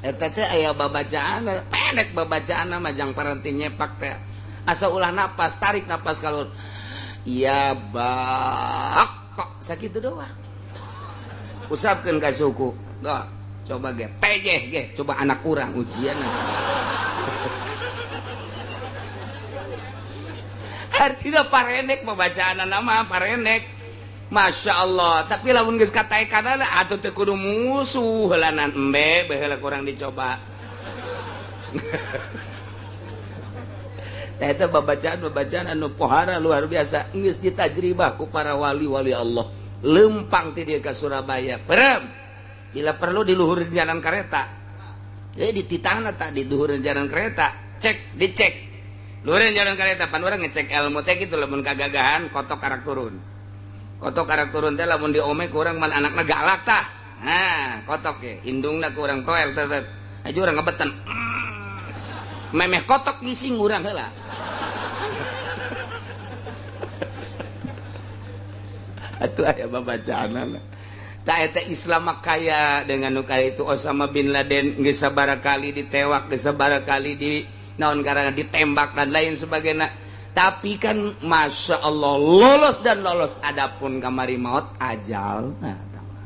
Eta teh aya babacaan pendek babacaan mah jang paranti nyepak teh. Asa ulah napas, tarik napas kalur. Ya bak kok sakitu doang. Usapkeun ka suku. Go, coba ge pejeh ge, coba anak urang ujian. Artinya parenek babacaan nama parenek. Masya Allah, tapi lamun geus kataekanana atuh teu kudu musuh heulanan embe baheula kurang dicoba. Eta babacaan-babacaan anu pohara luar biasa geus ditajribah ku para wali-wali Allah. Lempang ti dieu ka Surabaya. Perem. Bila perlu di luhur jalan kereta. Jadi dititahna tak di luhur jalan kereta, cek, dicek. Luhur jalan kereta pan urang ngecek ilmu teh kitu lamun kagagahan kotok karak turun. Kotok karak turun teh lamun diome ku urang man anakna galak tah. Nah, kotok ge indungna ku urang toel teh. Aju urang ngebetan. Memeh kotok ngising urang heula. Atuh aya babacaanana. Tah eta Islam mah kaya dengan nu kaya itu Osama bin Laden geus sabaraha kali ditewak, geus sabaraha kali di naon karana ditembak dan lain sebagainya. Tapi kan Masya Allah lolos dan lolos. Adapun kamari maut ajal nah,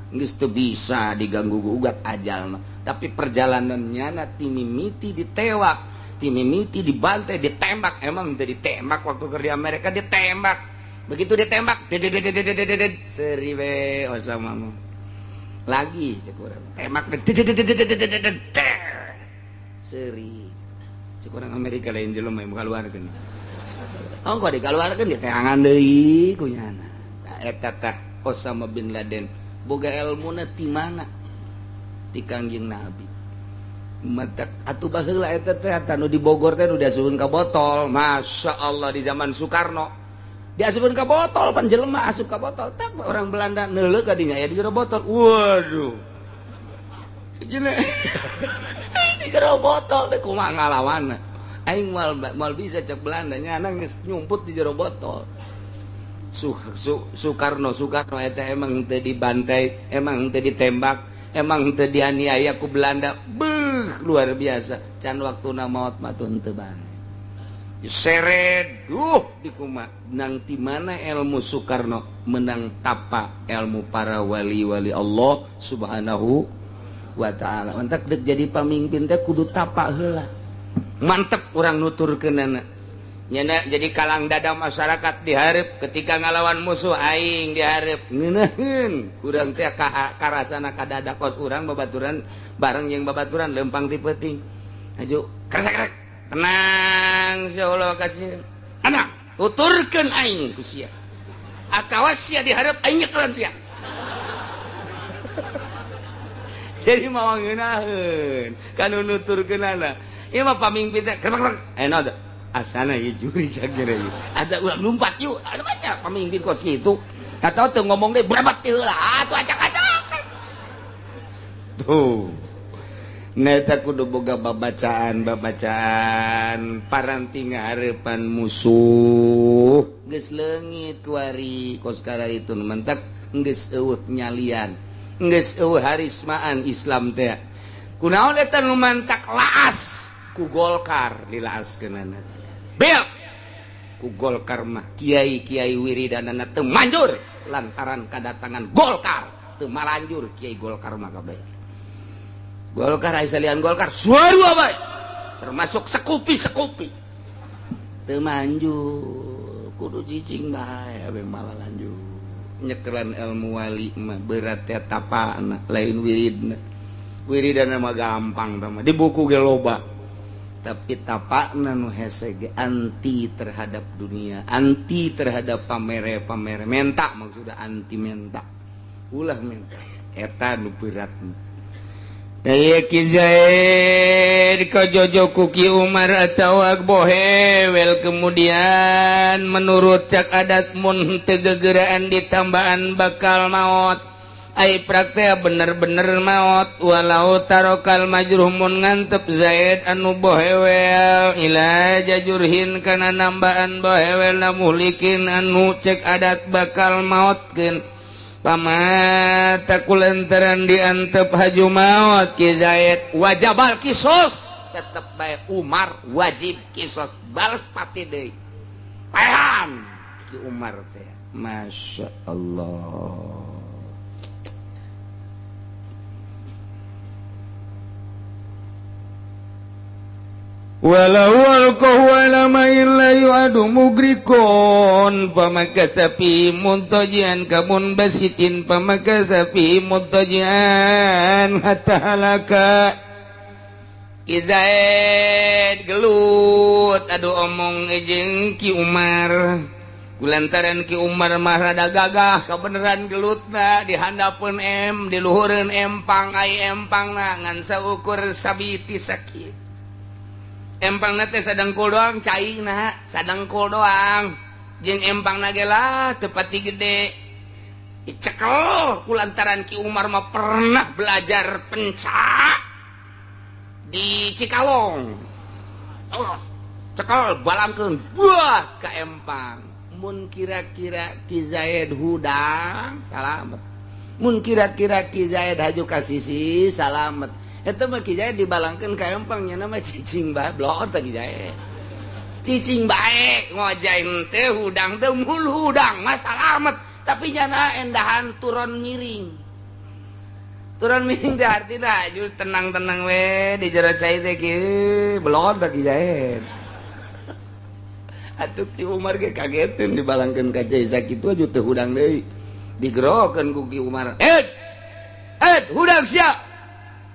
geus teu bisa diganggu gugat ajal mah. Tapi perjalanannya na timimiti ditewak, timimiti dibantai, ditembak. Emang teu ditembak waktu keur di Amerika ditembak. Begitu ditembak, seri we Osama mah. Lagi cek urang tembak, seri. Cek urang Amerika lain jelema yang kaluarkeun. Oh, kok dikaluarkeun diteangan deui ku nyana. Tah eta tah Osama bin Laden boga elmuna ti mana? Ti Kangjeng Nabi. Matak atuh baheula eta teh anu di Bogor teh nu diasupkeun ka botol. Masya Allah di zaman Soekarno. Diasupkeun ka botol pan jelema asup ka botol. Tak orang Belanda neuleuh ka dinya aya di jero botol. Waduh. Jelema di jero botol teh kumaha ngalawanna. Aing moal bisa cek Belanda nya geus nyumput di jero botol. Soekarno eta emang teu dibantai, emang teu ditembak, emang teu dianiaya ku Belanda. Beuh, luar biasa. Can waktuna maot mah teu bae. Seret, dikuma nang ti mana ilmu Soekarno menang tapa ilmu para wali-wali Allah Subhanahu wa ta'ala. Mantak dek jadi pamimpin teh kudu tapa heula. Mantep urang nuturkeunana. Nyana jadi kalang dada masyarakat dihareup ketika ngalawan musuh aing dihareup ngeunaheun. Kurang teh karasana ka dada kos urang babaturan bareng jeung babaturan lempang ti peuting. Aju kresek-krek. Tenang sia Allah kasih. Anak tuturkeun aing ku sia. Atawa sia dihareup aing nyekelan sia. Jadi mawa ngeunaheun kanu nuturkeunana. Ieu mah pamimpin teh krek-krek. Eh naon teh? Asana ieu juri cageur ieu. Asa urang lumpat yuk. Ada banyak pamimpin kos kitu. Atau teu ngomong deui berebat teh heula. Atuh acak-acakan. Tuh. Neta kudu boga babacaan paranti ngaharepan musuh geus leungit kuari kos kararitu mentak geus eueuh nyalian geus eueuh harismaan Islam teh kunaon eta nu mantak laas ku Golkar dilaaskeunana teh bel ku Golkar mah kiai-kiai wiridanana teu manjur lantaran kadatangan Golkar teu malanjur kiai Golkar mah kabeh Golkar salian Golkar suara bae termasuk sekupi-sekupi teu manjur Kudu cicing bae abeh malah lanjut. Nyekelan ilmu wali mah berat teh tapana lain wiridna. Wiridana mah gampang tah mah di buku ge loba. Tapi tapakna nu hese ge anti terhadap dunia, anti terhadap pamere-pamere menta, maksudna anti menta. Ulah menta eta nu berat. Ki Zaid kajojo ku Ki Umar atawa bohewel kemudian menurut cak adat mun teu gegeraan ditambaan bakal maot. Ai praktek bener-bener maot walau tarokal majruh mun ngantep Zaid anu bohewel ila jajurhin kana nambaan bohewel muhlikin anu cek adat bakal maotkeun. Pamata kulantaran diantep haju maot Ki Zaid wajabal kisos tetep bae Umar wajib kisos balas pati deui paehan Ki Umar teh. Masya Allah. Walau alqahu ala ma'in la yu'adu mugrikon famakatha fi muntajian kamun basitin famakatha fi muntajian hatta halaka. Ki Zaid gelut aduh omong jeung Ki Umar kulantaran Ki Umar mah rada gagah kabeneran gelutna dihandapeun em diluhureun empang ai empangna ngan saukur sabiti sakit. Empangna teh sadengkul doang caina, sadengkul doang. Jeung empangna ge lah teu pati gede. Dicekel kulantaran Ki Umar mah pernah belajar pencak di Cikalong. Oh, cekel balangkeun buah ka empang. Mun kira-kira Ki Zaid hudang salamet. Mun kira-kira Ki Zaid haju ka sisi salamet. Eta mah Ki Zaid dibalangkeun ka empang nya mah cicing bae blor teh Ki Zaid. Cicing bae ngojay teh hudang teh mul hudang mah salamet, tapi nyana endahan turun miring. Turun miring teh artina aju tenang-tenang we di jero cai teh kieu blor teh Ki Zaid. Atuh Ki Umar ge kageteun dibalangkeun ka cai sakitu aju teu hudang deui. Digerokeun ku Ki Umar. "Eh! Eh, hudang sia!"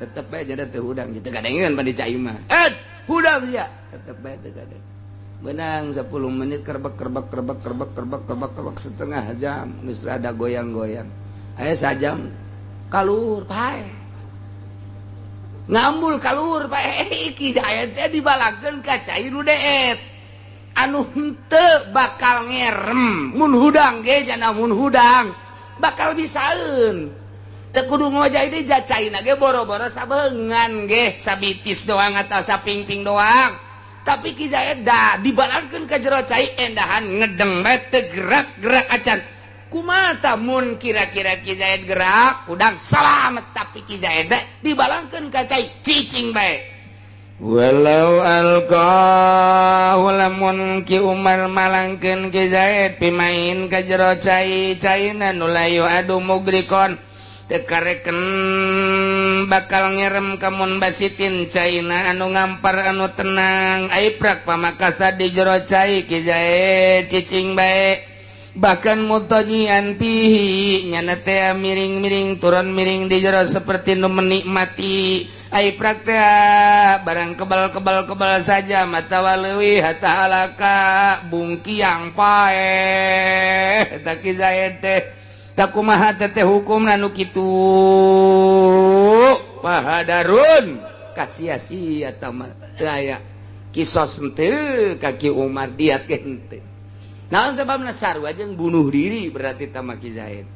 Tetep bae jadi teu hudang gitu kadengeun pan di cai mah. Eh, hudang sia. Tetep bae teu kadeng. Benang 10 menit kerbek kerbek kerbek kerbek kerbek kerbek kerbek setengah jam geus rada goyang-goyang. Aya sajam kalur pae. Ngambul kalur pae Ki Zaid teh dibalangkeun ka cai nu deet. Anu henteu bakal ngerem mun hudang ge jana mun hudang bakal bisaeun. Teu kudu ngojay deui jacaina ge boro-boro sabeungan ge sabitis doang atau sapingping doang. Tapi Ki Zaid da dibalangkeun ka jero cai endahan ngedeng bae teu gerak-gerak acan. Kumaha tah mun kira-kira Ki Zaid gerak hudang salamet, tapi Ki Zaid dibalangkeun ka cai cicing bae. Walau alqahu lamun Ki Umar malangkeun Ki Zaid pimain ka jero cai caina nu layu adu mugrikon tekareken bakal ngerem kamun basitin caina anu ngampar anu tenang aiprak pamakasa di jero cai Ki Zaid cicing bae bahkan mutajian pihi nyana teh miring-miring turun miring di jero seperti nu menikmati aiprak teh barang kebal-kebal kebal saja mata waleuwi hatta halaka bungkiang paeh eta Ki Zaid teh takumaha teteh hukumna nu kitu pahadarun kasia-sia tah teu aya kisos henteu ka Ki Umar diat ge henteu. Naon sababna sarua jeung bunuh diri berarti tah mah Ki Zaid.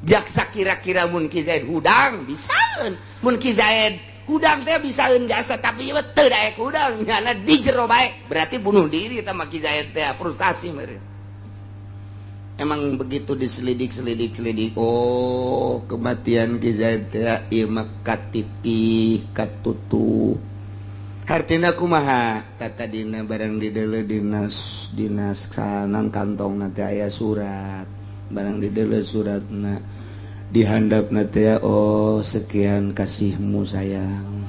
Jaksa kira-kira mun Ki Zaid hudang bisaeun, mun Ki Zaid hudang teh bisaeun jasa tapi ieu teu daek hudang nyana di jero bae berarti bunuh diri tah mah Ki Zaid teh frustasi meureun. Emang begitu diselidik-selidik-selidik, oh kematian Ki Zaid teh ieu mah katitih katutuh. Hartina kumaha? Tata dina barang dideuleu dinas dinas sanan kantongna teh aya surat. Barang dideuleu suratna dihandapna teh oh sekian kasihmu sayang.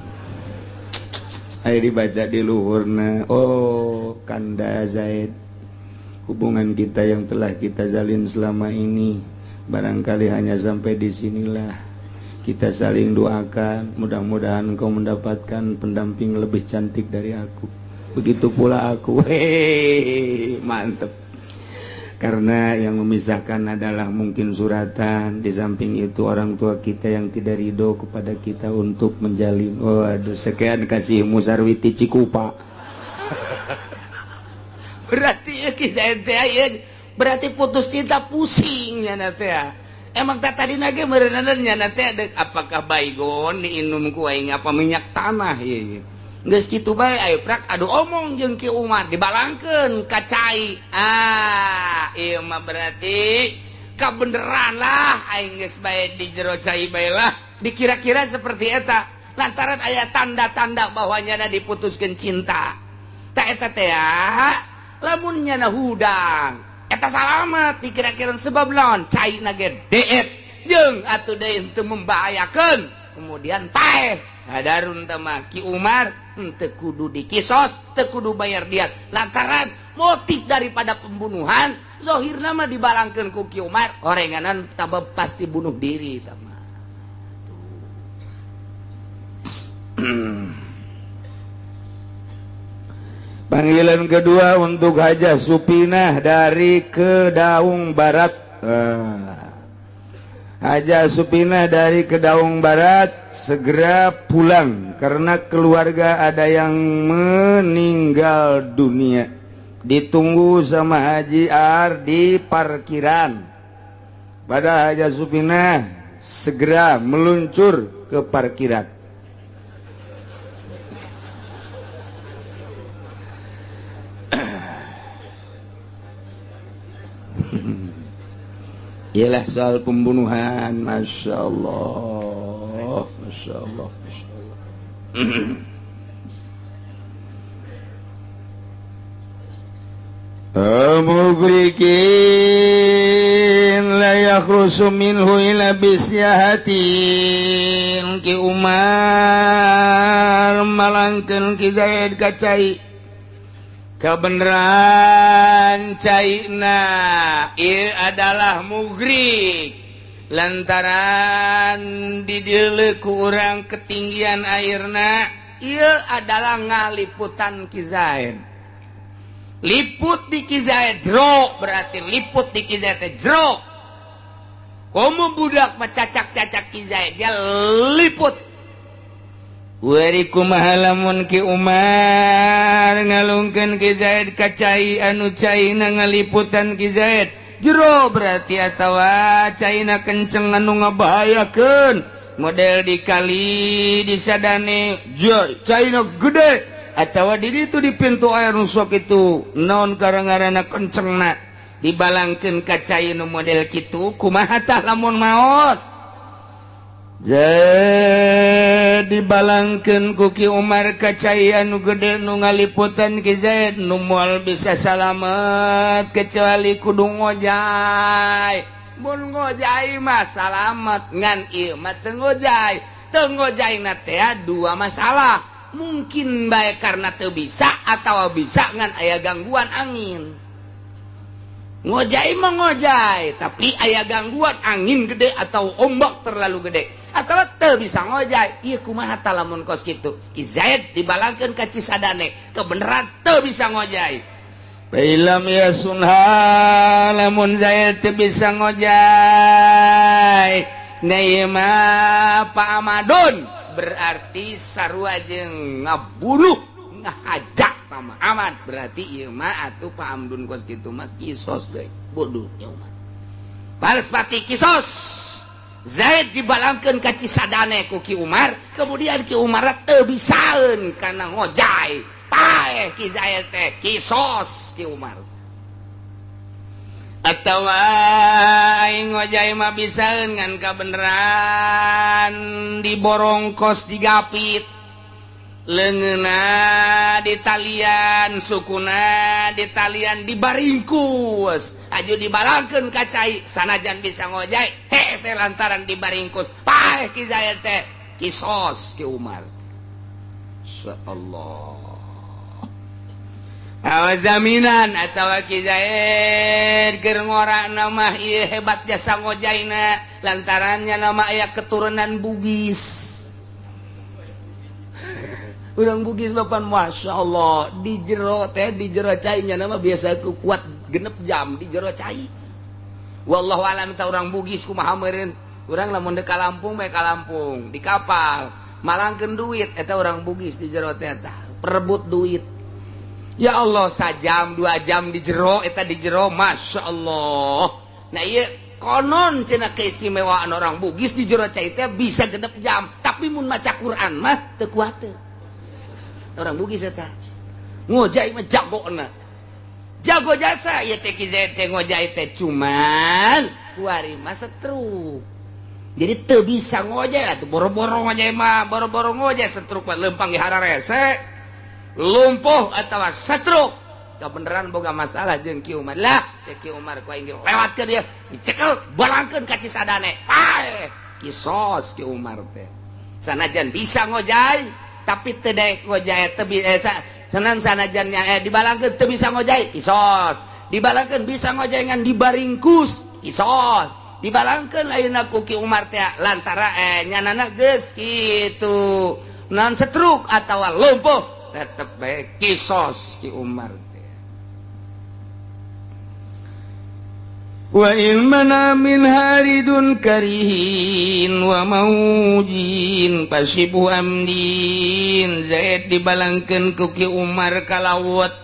Aya dibaca di luhurna, oh kanda Zaid. Hubungan kita yang telah kita jalin selama ini barangkali hanya sampai di sinilah. Kita saling doakan, mudah-mudahan kau mendapatkan pendamping lebih cantik dari aku. Begitu pula aku. Hehehe, mantep. Karena yang memisahkan adalah mungkin suratan. Di samping itu orang tua kita yang tidak ridho kepada kita untuk menjalin. Waduh, sekian kasih Musarwiti Cikupa. Berarti ya kisah ente ya, berarti putus cinta pusing ya nanti ya. Emang tak tadi nage merenang ya nanti ada apakah baygon diinum ku aing apa minyak tanah ya. Geus kitu bae ayo prak adu omong jeung Ki Umar dibalangkeun ka cai. Ah, ieu mah berarti kabeneran lah aing geus bae di jero cai bae lah. Dikira-kira seperti eta lantaran aya tanda-tanda bahwa nyana diputuskeun cinta. Ta eta teh lamun nyana hudang eta salamet dikira-kira sebab lawan cai na ge deet jeung atuh deui teu membahayakeun kemudian paeh hadarun teh mah Ki Umar teu kudu dikisos teu kudu bayar diat lantaran motif daripada pembunuhan zahirna mah dibalangkeun ku Ki Umar orenganan tabab pasti bunuh diri tah mah. Panggilan kedua untuk Hajah Supinah dari Kedaung Barat. Hajah Supinah dari Kedaung Barat segera pulang karena keluarga ada yang meninggal dunia. Ditunggu sama Haji Ar di parkiran. Pada Hajah Supinah segera meluncur ke parkiran. Ialah soal pembunuhan, masya Allah, masya Allah, masya Allah. Mugrikin la yakhrusu minhu ila bisyahatin. Ki Umar malangkeun Ki Zaid ka cai. Kebenaran caina ieu adalah mugrik lantaran dideuleu ku urang ketinggian airna ieu adalah ngaliputan Ki Zaid. Liput di Ki Zaid jero berarti liput di Ki Zaid teh jero. Komo budak mecacak-cacak Ki Zaid dia liput. Wari kumaha lamun Ki Umar ngalungkeun Ki Zaid ka cai anu caina ngaliputan Ki Zaid jero berarti atawa caina kenceng anu ngabahayakeun model di kali di sadane caina gede atawa di ditu di pintu air nu sok itu naon karangarana kencengna dibalangkeun ka cai nu model kitu kumaha tah lamun maot. Jadi balangkeun ku Ki Umar ka cai anu gede nu ngaliputan Ki Zaid nu moal bisa salamet kecuali kudu ngojay. Mun ngojay mah salamet ngan ieu mah teu ngojay. Teu ngojayna teh dua masalah. Mungkin bae karena teu bisa atawa bisa ngan aya gangguan angin. Ngojay mah ngojay tapi aya gangguan angin gede atau ombak terlalu gede atau teu bisa ngojay. Ieu kumaha tah lamun kos kitu Ki Zaid dibalangkeun ka Cisadane kebeneran teu bisa ngojay. Bailam yasunha lamun Zaid teu bisa ngojay na mah Pak Amadun berarti sarua jeung ngabunuh ngahajak sama Ahmad berarti ieu mah atuh Pak Amdun kos kitu mah kisos deui bodoh nya umat balas pati kisos. Zaid dibalangkeun ka Cisadane ku Ki Umar kemudian Ki Umar teu bisaeun kana ngojay paeh Ki Zaid teh kisos Ki Umar. Atawa aing ngojay mah bisaeun ngan kabeneran diborongkos digapit leungeunna ditalian sukuna ditalian dibaringkus aju dibalangkeun ka cai sanajan bisa ngojay hese lantaran dibaringkus paeh Ki Zaid teh kisos Ki Umar. Insyaallah. Jaminan atawa Ki Zaid keur ngora nama ieu hebat jasa ngojaina lantarannya nama aya keturunan Bugis. Urang Bugis bapan Masya Allah di jero teh di jero cai nya nama biasa kuat genep jam di jero cai. Wallahu alam ta urang Bugis kumaha meureun. Urang lamun deuk ka Lampung bae ka Lampung di kapal malangkeun duit eta urang Bugis di jero teh eta perebut duit. Ya Allah sajam 2 jam di jero eta di jero Masya Allah. Nah iya konon cenah keistimewaan orang Bugis di jero cai teh bisa genep jam tapi mun maca Quran mah teu kuat teu. Orang Bugis eta ngojai mah jagona. Jago jasa ieu teh Ki Zaid teh ngojai teh cuman kuari mah setruk. Jadi teu bisa ngojai atuh boro-boro ngojai mah boro-boro ngojai setruk mah leumpang di hararese. Lumpuh atau setruk beneran boga masalah jeung Ki Umar lah cek Ki Umar ku aing dilewatkeun ieu dicekel balangkeun ka Cisadane paeh kisos Ki Umar teh sanajan bisa ngojai tapi teu daek ngojai teu sanan sanajan nya dibalangkeun teu bisa ngojai kisos dibalangkeun bisa ngojai ngan dibaringkus kisos dibalangkeun ayeuna ku Ki Umar teh lantara nyanana geus kitu nan setruk atawa lumpuh tetep baik kisos Ki Umar teh. Wa ilmana min haridun karihin wa maujin pasibu amdin. Zaid dibalangkeun ku Ki Umar ka laut.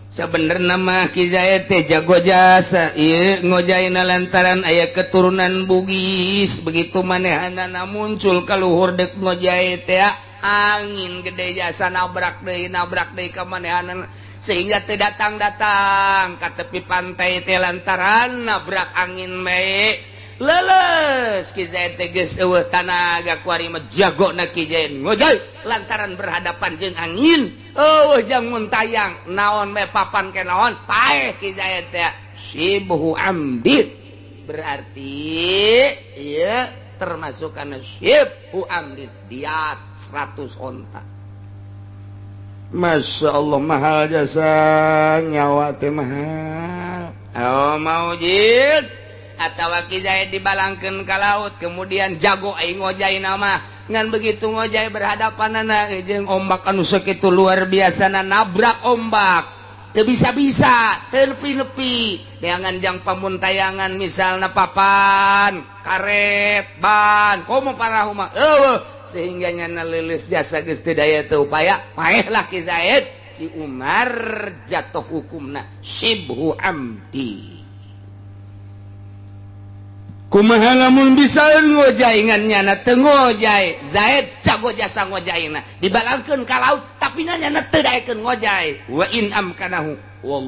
Sabenerna mah Ki Zaid teh jago jasa ieu ngojaina lantaran aya keturunan Bugis begitu manehanana muncul ka luhur deuk ngojai teh angin gede jasa nabrak deui ka manehanan sehingga teu datang-datang ka tepi pantai teh lantaran nabrak angin bae leuleus Ki Zaid teh geus eueuh tanaga kuari mah jagona Ki Zaid ngojay lantaran berhadapan jeung angin eueuh jang muntayang naon bae papan ke naon paeh Ki Zaid teh sibhu amdid berarti ieu termasuk karena syibhu amdid diat 100 onta. Masya Allah mahal jasa nyawa teh mahal. Oh maujid atawa Ki Zaid dibalangkeun ka laut kemudian jago aing ngojai nama ngan begitu ngojai berhadapanana jeung ombak anu sakitu luar biasana nabrak ombak teu bisa-bisa teu nepi-nepi neangan jang pamuntayangan misalna papan karet ban komo parahu mah eueuh sehingga nyana leuleus jasa geus teu daya teu upaya paeh lah Ki Zaid Ki Umar jatuh hukumna syibhu amdi. Kumaha lamun bisa ngojai ngan nyana teu ngojai Zaid jago jasa ngojaina dibalangkeun ka laut tapi nyana teu daekeun ngojai wa in amkanahu